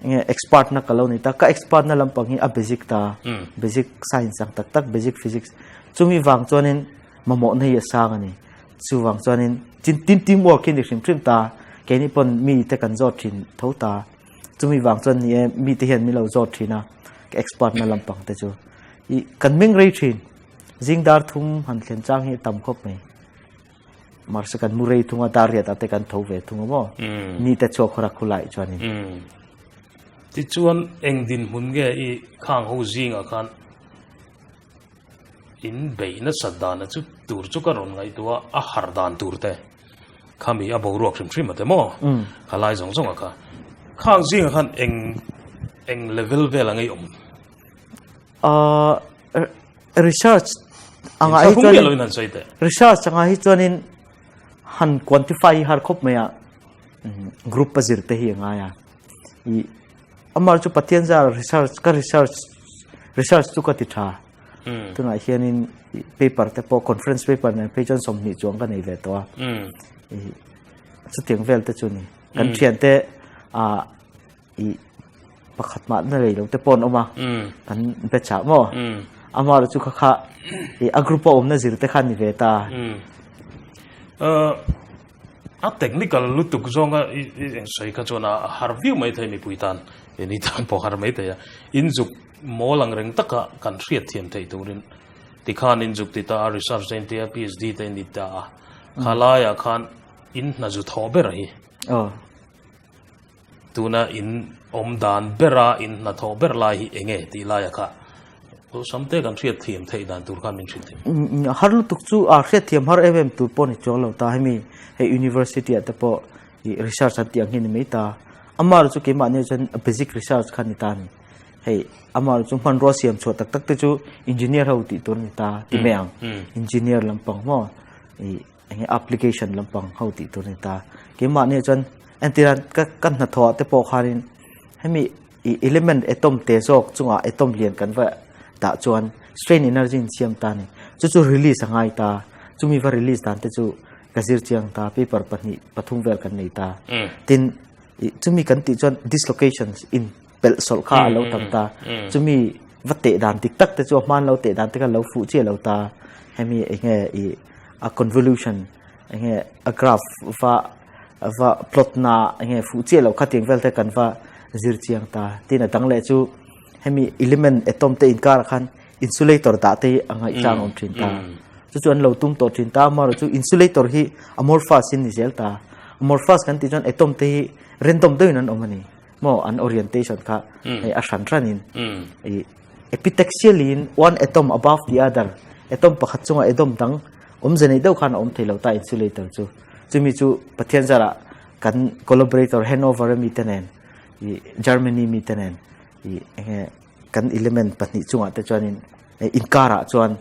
nge expert na ka lo ni ta, ka expert na lampang hi a basic ta, basic science ang tak tak, basic physics, chumi vang chuanin mamawhna hi a sang a ni. Chuvang chuanin tin tin team work hi ni hrim hrim ta, keini pawn mi te kan zawt thin tho ta. Chumi vang chuan ni e, mite hian min lo zawt thin a, ka expert na lampang te chu. I kan meng rei thin, zing dar thum han thlen chang hi a tam khawp mai. Mahse kan mu rei thung a, dar riat ah te kan tho ve thung a maw? Ni te chhuak khawr a khulai chuanin. Tichuan eng dinhmun nge i khang ho zingah khan In beih nasat dana chu tur chu ka rawn ngaihtuah a, a har dan tur te khami a boruak hrim hrim a te maw? Kha lai zawng zawng a kha. Khang zingah khan eng eng level vel ang ei awm? Ahh research anga hi chuanin research anga hi chuanin han quantify hi har khawp mai a, group a zir te hi a ngai a. I Amah chu Pathian zar research ka research research chu ka ti tha. Tunah hianin paper te pawh conference paper nen phei chuan 20 chuang ka nei ve tawh a. Chutiang vel te chu ni. Kan thian te a i pakhat mah na lei lo te pawh an awm a. Kan be chah maw? Amah chu kha kha i a group a awmna zir te kha ni ve ta. A technical lutuk zawnga i eng sawi kha chuan a har viau mai thei mipui tan e ni tan pawh har mai thei a. In zuk mawl ang reng taka kan hriat thiam theih turin tikhan in zuk ti ta a, research te in ti a, PhD te in ti ta a. Kha laiah khan in hna zu thawh ber hi. Tuna in awm dan bera in hnathawh ber lai hi eng nge tih laia kha awlsam te kan hriat thiam theih dan tur khan min hrilh thei. Har lutuk chu a hriat thiam har em em tur pawh ni chuang lo ta hemi hei university ah te pawh i research an tih ang hi ni mai ta. Amah chu keimah nia chuan basic research kha ni ta a ni. Hei amah chu hmanrua siam chhuah tak tak te chu engineer ho tih tur a ni ta ti mai ang. Engineer lampang maw i enge application lampang ho tih tur a ni ta. Keimahni ah chuan entir a ka ka hnathawh ah te pawh khanin hemi ih element atom te zawk chungah atom lian kan va dah chuan strain energy in siam ta a ni. Chu chu release a ngai ta. Chumi va release dan te chu ka zir chiang ta paper pahnih pathum vel kan nei ta. Tin ih chumi kan tih chuan dislocations in pelh sawlh kha a lo tam ta. Chumi va teh dan dik tak te chu a hman lo teh dan te kha lo fuh chiah lo ta. Hemi enge ih a convolution enge a graph va va plot na enge fuh chiah loh kha tiang vel te kan va zir chiang ta tin a dang leh chu hemi element atom te inkar ah khan insulator dah te hi a ngaih chang awm thin ta chu chu an lo tum tawh thin ta amaherawhchu chu insulator hi amorphous in ni zel ta amorphous kan tih chuan atom te hi random deuhin an awm a ni maw an orientation kha hei a hran hran in i epitaxial in one atom above the other atom pakhat chunga atom dang awmze nei deuh khan a awm thei lo ta insulator chu chumi chu Pathian zarah kan collaborator Hanover ami te nen i Germany mi te nen i enge kan element pahnih chungah te chuanin inkarah chuan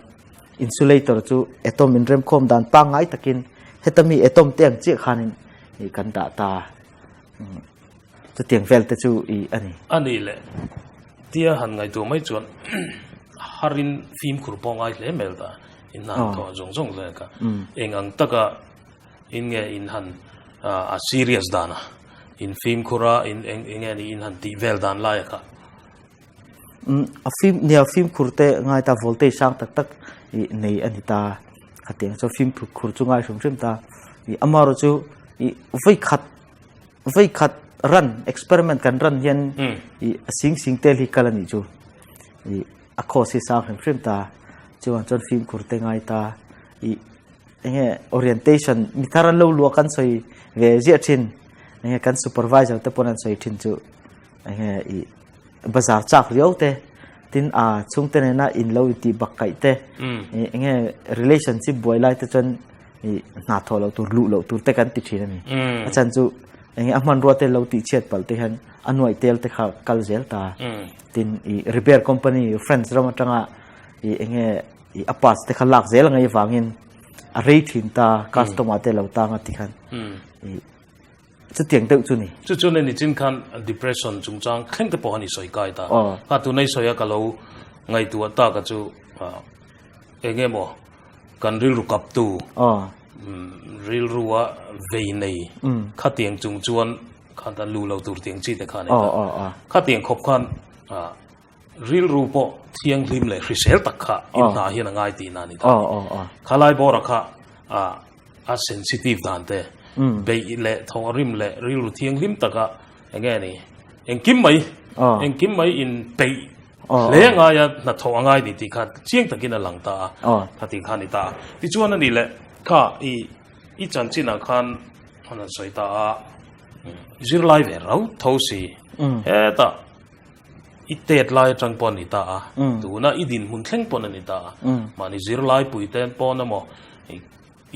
insulator chu atom inremkhawm dan pangngai takin heta mi atom te ang chiah khanin i kan dah ta. Chutiang vel te chu i a ni. A nih leh, tia han ngaihtuah mai chuan harin fimkhur pawh ngai hle mel ta, in han thawh zawng zawng zel kha. Eng ang taka in nge in han a serious dan a, in fimkhur a, in eng nge ni in han tih vel dan lai a kha. A fim nia fimkhur te ngai ta voltage sang tak tak i nei a ni ta. Khatiang chu fimkhur chu ngai hrim hrim ta. I amaherawhchu chu i vawikhat Voikhat run experiment kan run hian i a sing sing tel hi kal a nih chu. I a course hi sang hrim hrim ta. Chuan chuan fimkhur te ngai ta. I enge orientation mi thar an lo luah kan sawi ve ziah thin. Enge kan supervisor te pawn an sawi thin chu enge i bazar chak riau te tin a chhungte nena in lo intih bak kaih te enge relationship buai lai te chuan i hna thawh loh tur luh loh tur te kan ti thin a ni. A chan chu enge a hmanrua te lo tih chhiat palh te hian a nuaih tel te kha kal zel ta. Tin i repair company France ram atanga i enge i a parts te kha lak zel angai vangin a rei thin ta customer te lo tang a ti khan i chutiang deuh chu ni. Chu chu nei nichin khan depression chungchang thleng te pawh han i sawi kai ta. Kha tunai sawi a ka lo. Ngaihtuah taka chu eng emaw kan rilru kaptu rilrua vei nei khatiang chung chuan khan tan lu lo tur tiang chi te kha a ni ta. Khatiang khawp khan rilru pawh thianghlim leh hrisel tak kha in hna hian a ngai tihna a ni ta. Khalai bawra kha a sensitive dan te beih leh thawhrim leh rilru thianghlim taka eng nge ni engkim mai engkim mai in peih hle ngai a hnathawh a ngai ni tih kha chiang takin a lang ta a kha tih kha a ni ta a tichuan a ni leh kha i i chanchinah khan han han sawi ta a zirlai ve rau tho si hetah I tet lai atang pawh a ni ta a, tuna i dinhmun thleng pawn a ni ta a, mahni zirlai pui te pawn emaw,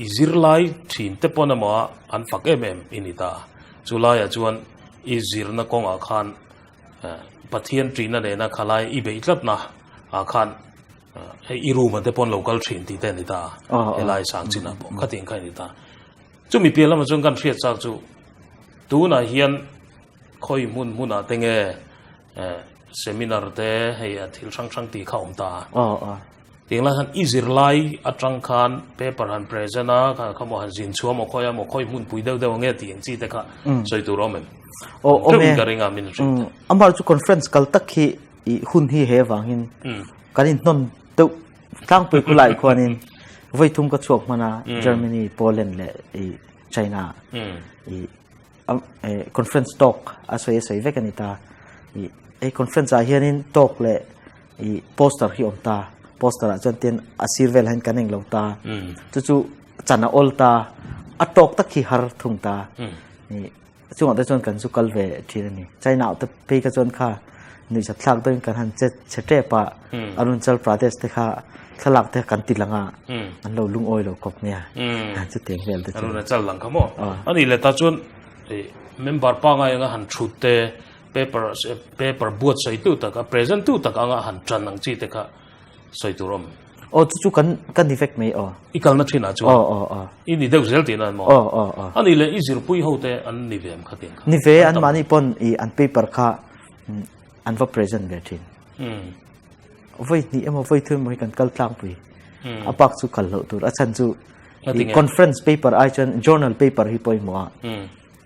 i zirlai thin te pawn emaw an fak em em i ni ta a. Chu laiah chuan i zirna kawngah khan Pathian ṭihna nena khalai i beih tlatna ah khan hei i room ah te pawn lo kal thin tih te a ni ta a, helai sang chinah pawh khatiang kha i ni ta a. Chumi piah lamah chuan kan hriat chak chu tunah hian Khawi hmun hmunah te nge seminar te hei a thil hrang hrang tih kha awm ta a. Tiang lai khan i zirlai atang khan paper han present a kha kha maw han zin chhuah maw khawi a maw khawi hmun pui deuh deuh ange tih ang chi te kha sawi tur a awm em? Aw awm e. Ka ring a min hrilh te. Amah chu conference kal tak hi i hun hi he vangin kan inhnawn deuh tlangpui khulai khuanin vawi thum ka chhuak hman a Germany, Poland leh i China i conference talk a sawi a sawi vek a ni ta. Ih hei conference ah hianin talk leh ih poster hi a awm ta. Poster ah chuan tin a sir velah hian kan englo ta. Chu chu chan a awl ta. A talk tak hi har thung ta. Ih chungah te chuan kan chu kal ve thin a ni. China ah te phei kha chuan kha nuihzat thlak deuhin kan han che chhe tep a. Arunachal Pradesh te kha thlalak te kan ti lang a. An lo lungawi lo khawp mai a. Chutiang vel te chu. Arunachal lang kha maw? A nih leh ta chuan member pangngai anga han thut te, paper paper buatsaih tu tak a present tu tak anga han tan ang chi te kha sawi tur awm. Aw chu chu kan kan ni vek mai aw. I kalna thinah chuan. Aw aw aw. I ni deuh zel tihna maw? Aw aw aw. A nih leh i zirpui ho te an ni ve em kha tiang kha? Ni ve an mahni pawn i an paper kha an va present ve thin. Vawi hnih emaw vawi thum emaw hi kan kal tlangpui. A bak chu kal loh tur. A chhan chu conference paper ai chuan journal paper hi pawimawh a.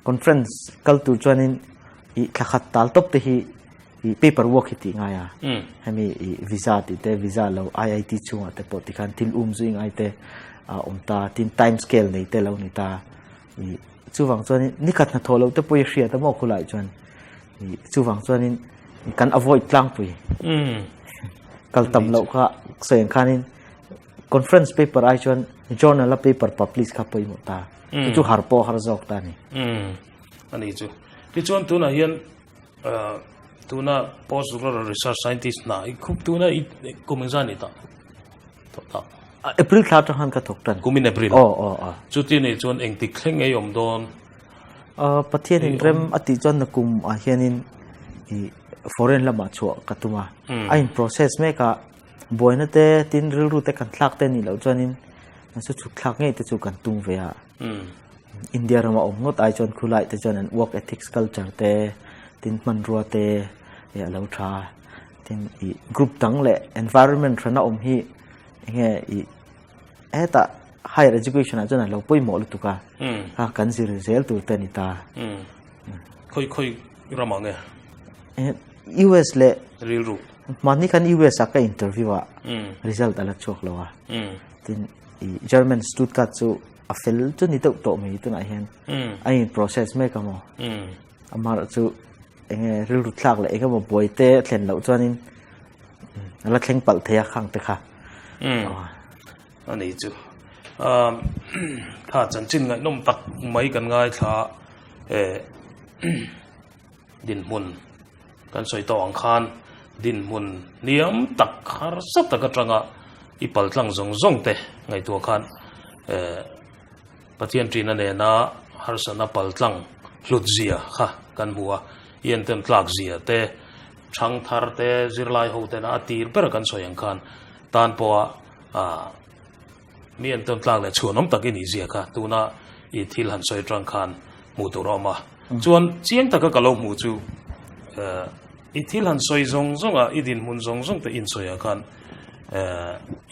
Conference kal tur chuanin i thla khat tal tawp te hi i paper work hi tih ngai a. Hemi i visa tih te visa lo IIT chhungah te pawh tikhan thil um zui ngai te a awm ta. Tin time scale nei te lo ni ta. I chuvang chuanin nikhat hnathawh loh te pawh i hriat a maw khulai chuan. Chuvang chuanin kan avoid tlangpui. Kal tam loh kha sawi ang khanin conference paper ai chuan journal a paper publish kha pawimawh ta. Chu chu har pawh har zawk ta a ni. A ni chu. Tichuan tunah hian tuna postdoctoral research scientist hna i khup tuna i kum engzah a ni ta? Thawk tak. April thla atang khan ka thawk tan. Kumin April. Aw aw aw. Chuti nih chuan engtik thleng ei awm dawn? Pathian in rem a tih chuan nakum ah hianin ih foreign lamah chhuah ka tum a. A in process mek a, buaina te tin rilru te kan thlak te nih loh chuanin chu chhuk thlak ngei te chu kan tum ve a. India rama awm ngawt ai chuan khulai te chuan an work ethics culture te tin hmanrua te a lo tha a. Tin ih group dang leh environment hrana awm hi enge ih Hetah higher education ah chuan a lo pawimawh lutuk a, kha kan zir zel tur te a ni ta. Khawi khawi ram ang e? US leh Rilru. Mahni khan US ah ka interview a, result a la chhuak lo a. Tin i German Stuttgart chu a fel chu ni deuh tawh mai tunah hian a in process mek a maw. Amaherawhchu chu enge rilru thlak leh engemaw buai te a thlen loh chuanin A la thleng palh thei a khang te kha. Umm. A ni chu. Kha chanchin ngaihnawm tak mai kan ngaithla eh dinhmun kan sawi tawh ang khan dinhmun hniam tak harsa tak atanga i paltlang zawng zawng te ngaihtuah khan eh Pathian ṭihna nena harsatna paltlang hlut zia kha kan hmu a, i entawn tlak zia te Chhang thar te, zirlai ho tena a tir ber kan sawi ang khan tan pawha mi entawn tlak leh chhuanawm tak i nih zia kha tuna i thil han sawi atang khan hmuh tur a awm a. Chuan chiang taka ka lo hmuh chu. I thil han sawi zawng zawng a, i dinhmun zawng zawng te insawi ah khan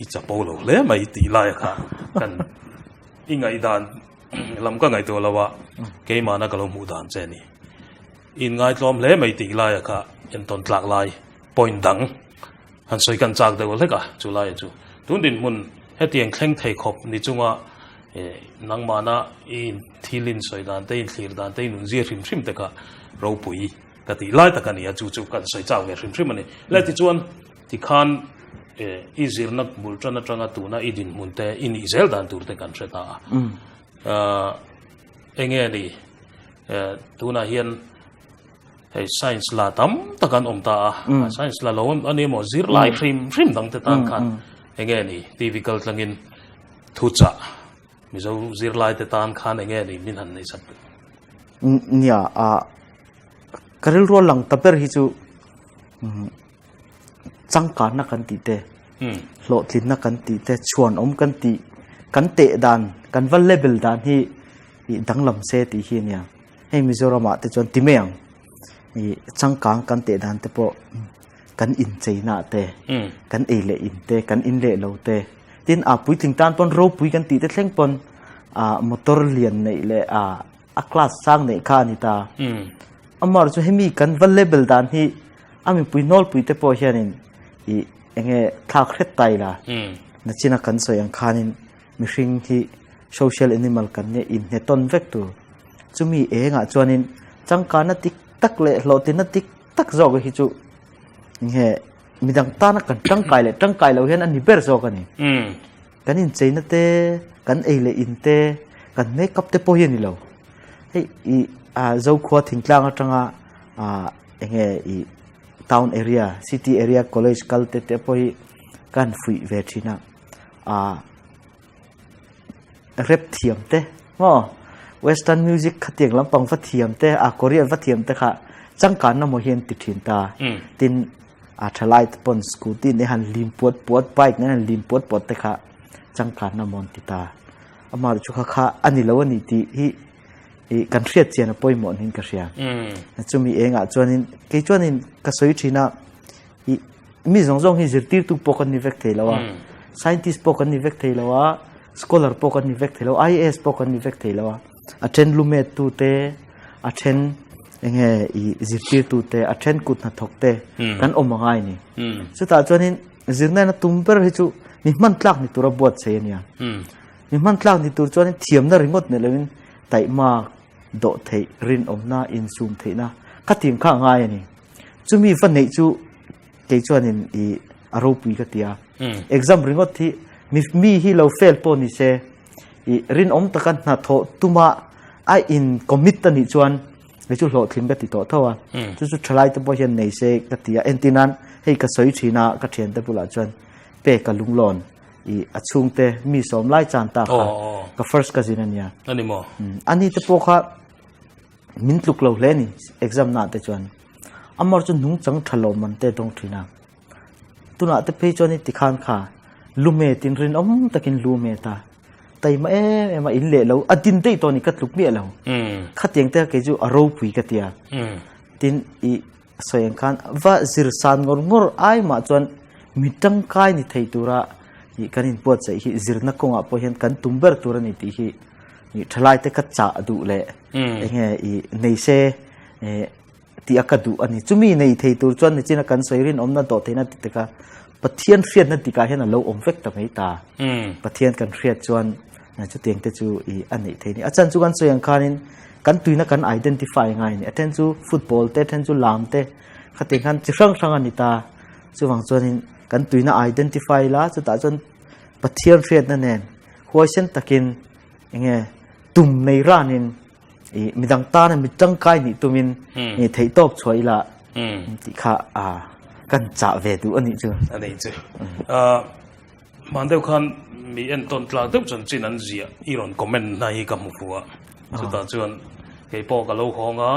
i chapo lo hle mai tih lai kha kan i ngaihdan lam ka ngaihtuah lo a, keimahna ka lo hmuh dan che a ni. I inngaitlawm hle mai tih lai kha entawn tlak lai point dang han sawi kan chak deuh hlek a, chu laia chu tun dinhmun hetiang thleng thei khawp ni chunga nangmahna i thil insawi dan te, inthlir dan te, inunzia hrim hrim te kha ropui ka tih lai tak a ni a, chu chu kan sawi chak ve hrim hrim a ni. Le tichuan tikhan i zirna bul tan atanga tuna i dinhmun te i nih zel dan tur te kan hre ta a. Enge ni tunah hian hei science la tam tak an awm ta a, science la lo a ni emaw zirlai hrim hrim dang te tan khan enge ni TV kal tlangin thuchah Mizo zirlai te tan khan enge ni min han neih sak duh? Nia, a ka rilru a lang ta ber hi chu changkanna kan tih te, hlawhtlinna kan tih te, chhuanawm kan tih, kan teh dan, kan va level dan hi ih danglam se tih hi a nia. Hei Mizoramah te chuan ti mai ang, ih changkang kan teh dan te pawh kan incheina te, kan ei leh in te, kan in leh lo te, tin a puitling tan pawn ropui kan tih te thleng pawn ah motor lian neih leh ah a class sang neih kha a ni ta. Amar chu hemi kan va level dan hi a mipui nawlpui te pawh hianin ih enge thlak hret ta ila nachina kan sawi ang khanin mihring hi social animal kan nia inhne tawn vek tur. Chumi engah chuanin changkana dik tak leh hlawhtinna dik tak zawk hi chu nge midang tana kan tangkai leh tangkai lo hian a ni ber zawk a ni. Kan incheina te, kan ei leh in te, kan makeup te pawh hi a ni lo. Hei i ah Zokhua thingtlang atanga ah enge i town area, city area college kal te te pawh hi ka han fuih ve thin a. Ah rap thiam te maw western music khatiang lampang va thiam te a korean va thiam te kha changkanna maw hian ti thin ta tin a thalai te pawn scooty ne han lim puat puat bike ne han lim puat puat te kha changkanna maw an ti ta amah chu kha kha ani lo ani tih hi i kan hriat chian a pawimawh niin ka hria chumi engah chuanin kei chuanin ka sawi thin a I mi zawng zawng hi zirtirtu pawh kan ni vek thei lo a, scientist pawh kan ni vek thei lo a, scholar pawh kan ni vek thei lo a, IAS pawh kan ni vek thei lo a. A then lumet tu te, a then enge i zirtirtu te, a then kut hnathawk te kan awm a ngai a ni. Chutah chuanin zirna in a tum ber hi chu mi hman tlak ni tura buatsaih a nia. Mi hman tlak ni tur chuanin thiamna ringawt nei loin taihmak, dawh theih, rinawmna, insum theihna kha tim kha a ngai a ni. Chumi va neih chu kei chuanin i a ropui ka ti a. Exam ringawt hi mi mi hi lo fail pawh ni se i rinawm taka hnathawh tuma a in commit a nih chuan kei chu hlawhtling ka ti tawh tho a. Chu chu thalai te pawh hian nei se ka ti a. Entir nan hei ka sawi thin a ka thiante bulah chuan pek a lunglawn i a chhungte mi sawm lai chan ta kha ka first cousin a nia. Ani maw? Ani te pawh kha Min tluk lo hle ni exam na te chuan amar chu nung chang tha lo man te dawng thin a tunah te phei chuan i tikhan kha lume tin rinawm takin lume ta taima em em a in leh lo a din daih tawh ni ka tluk miah lo khatiang te kei chu a ropui ka tia tin i sawi ang khan va zir san ngawr ngawr ai mah chuan mi tangkai ni thei tura i kan inbuatsaih hi zirna kawngah pawh hian kan tum ber tur a ni tih hi i thalai te ka chah duh leh enge i nei se tih a ka duh a ni. Chumi nei thei tur chuan nichina kan sawi rinawmna dawh theihna ti taka Pathian hriatna tikah hian a lo awm vek ta mai ta. Pathian kan hriat chuan chutiang te chu i a neih thei a ni. A chan chu kan sawi ang khanin kan tuina kan identify ngai a ni. A then chu football te, a then chu lam te khatiang khan chi hrang hrang a ni ta. Chuvang chuanin kan tuina identify la chutah chuan Pathian hriatna nen huaisen takin enge tum nei ranin i midang tana mi tangkai nih tumin i theihtawp chhuah ila tih kha a kan chah ve duh a nih chu. A nih chu. Hman deuh khan mi entawn tlak deuh chanchin an ziah i rawn comment na hi ka hmu fu a. Chutah chuan kei pawh ka lo hawng a,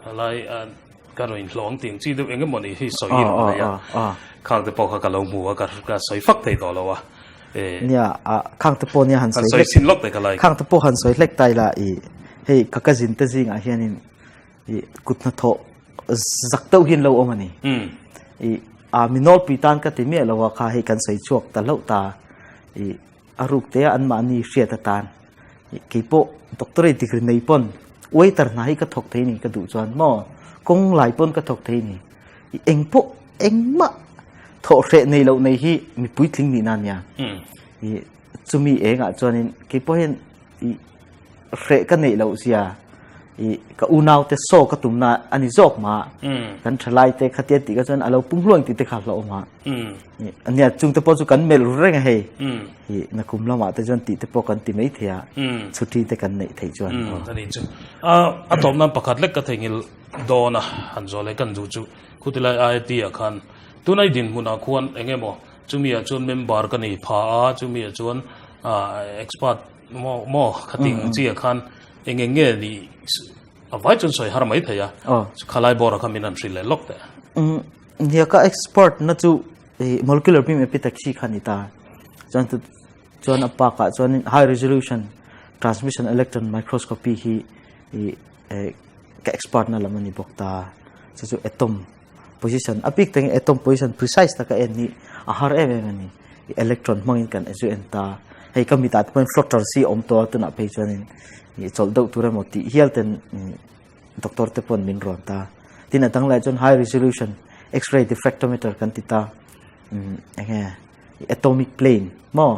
khalai ka rawn inhlawh ang tih ang chi deuh eng emaw nih hi sawi i rawn nei a. Khang te pawh kha ka lo hmu a, ka sawi fak thei tawh lo a. Nia, khang te pawh nia han sawi hlek. Sin lawk te ka lai. Khang te pawh han sawi hlek ta ila i hei ka cousin te zingah hianin i kut hnathawh. zak deuh hi an lo awm a ni. I a mi nawlpui tan ka ti miah lo a kha hei kan sawi chhuak ta hlauh ta. I a ruk te a anmahni hriat atan i keipawh doctorate degree nei pawn waiter hna hi ka thawk thei ni ka duh chuan maw kawng lai pawn ka thawk thei ni. I engpawh engmah thawh hreh nei loh nei hi mi puitling nihna a nia. I chumi engah chuanin keipawh hian i hreh ka neih loh zia i ka unau te saw ka tumna a ni zawk ma kan thalai te khatia tih ka chuan a lo pung hluang tih te kha hlauh awm a ania chung te pawh chu kan melh ru reng a hei i nakum lamah te chuan tih te pawh kan ti mai thei a chhuti te kan neih theih chuan ani chu a a tawp nan pakhat lek ka theihnghilh dawn a han zawh leh kan duh chu khutilai IIT ah khan tunai dinhmunah khuan engemaw chumi ah chuan member ka nei pha a chumi ah chuan expert Maw maw khating ang chi ah khan eng eng nge ni a vai chuan sawi har mai thei a khalai bawr ah khan min han hrilh leh lawk teh. Nia ka expert na chu molecular beam epitaxy kha ni ta chuan chuan a pak ah chuan high resolution transmission electron microscopy hi ka expert na lam a ni bawk ta chu chu atom position a bik takin atom position precise taka en hi a har em em a ni electron hmangin kan zu en ta hei ka mitah te pawhin floater si a awm tawh a tunah phei chuanin ih chawlh deuh tur emaw tih hial ten doctor te pawn min rawn ta tin a dang laiah chuan high resolution x-ray diffractometer kan ti ta eng nge atomic plane maw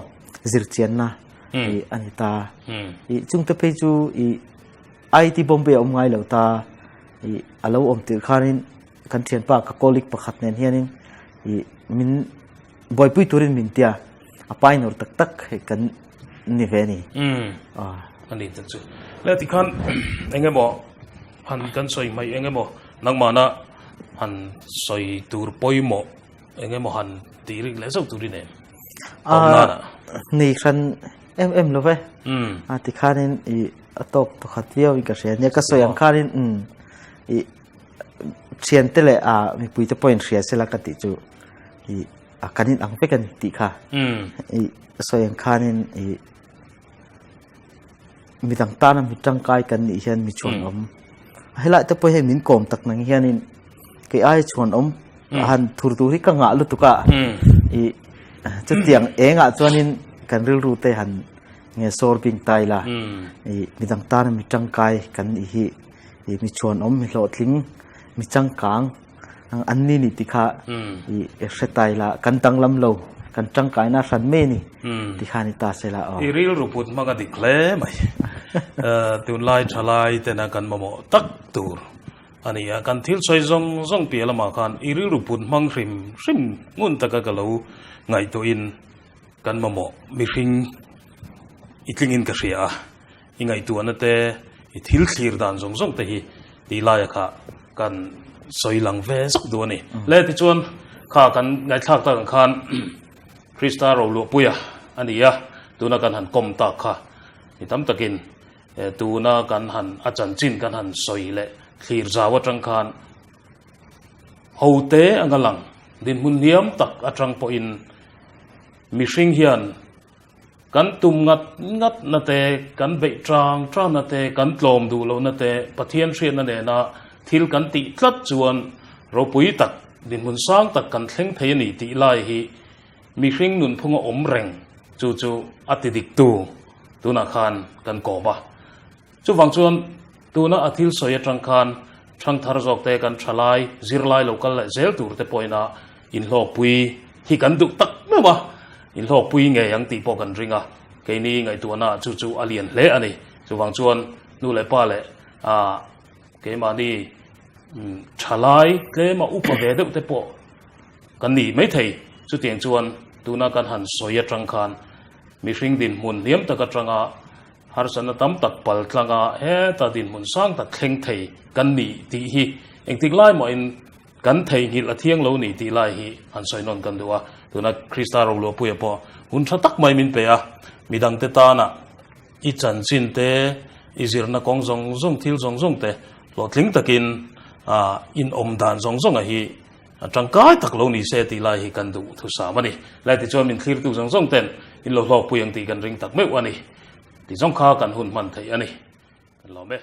zirchianna ih a ni ta ih chungte phei chu ih IIT Bombay a awm ngai lo ta ih a lo awm tirh khanin kan thianpa ka colleague pakhat nen hianin ih min buaipui turin min tia a painawr tak tak hei kan ni ve a ni. Umm a ni tak chu. Le tikhan eng emaw han kan sawi hmaih eng emaw nangmahna han sawi tur pawimawh eng emaw han tih rik leh zauh turin em? Awm nana. Ni hran em em lo ve. A tikhanin ih a tawk pakhat viau in ka hria nia ka sawi ang khanin umm ih thian te leh ah mipui te pawh in hria sela ka tih chu ih a kan in ang vek a ni tih kha ih sawi ang khanin ih midang tana mi tangkai kan nih hian mi chhuan awm helai te pawh hian min kawm tak nang hianin kei ai chhuan awm han thur tur hi ka ngah lutuk a ih chutiang engah chuanin kan rilru te han nge sawr bing tai la ih midang tana mi tangkai kan nih hi ih mi chhuanawm mi hlawhtling mi changkang an ni ni tih kha ih hre tai la kan danglam lo kan tangkaina hran mai a ni tih kha a ni ta se la aw. I rilru put hmang a dik hle mai. Tunlai thalai tena kan mamawh tak tur a ni a, kan thil sawi zawng zawng piah lamah khan i rilru put hmang hrim hrim ngun taka ka lo ngaihtuahin Kan mamawh mihring i tlingin ka hria a, i ngaihtuahna te, i thil thlir dan zawng zawng te hi tih laia kha kan sawi lang ve zawk duh a ni. Le tichuan kha kan ngaihthlak tak ang khan Krista Roluahpuia a ni a, tuna kan han kawm tak kha mi tam takin tuna kan han a chanchin kan han sawi leh thlir zau atang khan Hote anga lang dinhmun hniam tak atang pawhin mihring hian kan tum ngat ngat na te, kan beih tang tang na te, kan tlawm duh lohna te, Pathian hriatna nena thil kan tih tlat chuan ropui tak, dinhmun sang tak kan thleng thei a ni tih lai hi mihring nunphunga awm reng chu chu a ti diktu tunah khan kan kawm a. Chuvang chuan tuna a thil sawi atang khan thangthar zawk te kan tha lai, zirlai lo kal leh zel tur te pawhin a inhlawkpui hi kan duh tak meuh a, inhlawkpui ngei ang tih pawh kan ring a, keini ngaihtuahna chu chu a lian hle a ni. Chuvang chuan nu leh pa leh keimahni tha lai tlema upa ve deuh te pawh kan ni maithei. Chutiang chuan tuna kan han sawi atang khan mihring dinhmun hniam tak atanga Harsatna tam tak pal tlanga heta dinhmun sang tak thleng thei kan ni tih hi engtik lai mahin kan theihnghilh a thiang lo ni tih lai hi han sawi nawn kan duh a. Tuna Krista Roluahpuia pawh hun tha tak mai min pe a, midangte tana i chanchin te, i zirna kawng zawng zawng, thil zawng zawng te hlawhtling takin inawm dan zawng zawnga hi a tangkai tak lo ni se tih lai hi kan duh thusam a ni. Lai tichuan min thlirtu zawng zawng ten in lo hlawkpui ang tih kan ring tak meuh a ni. Tih zawng kha kan hun hman theih a ni. Kan lawm e.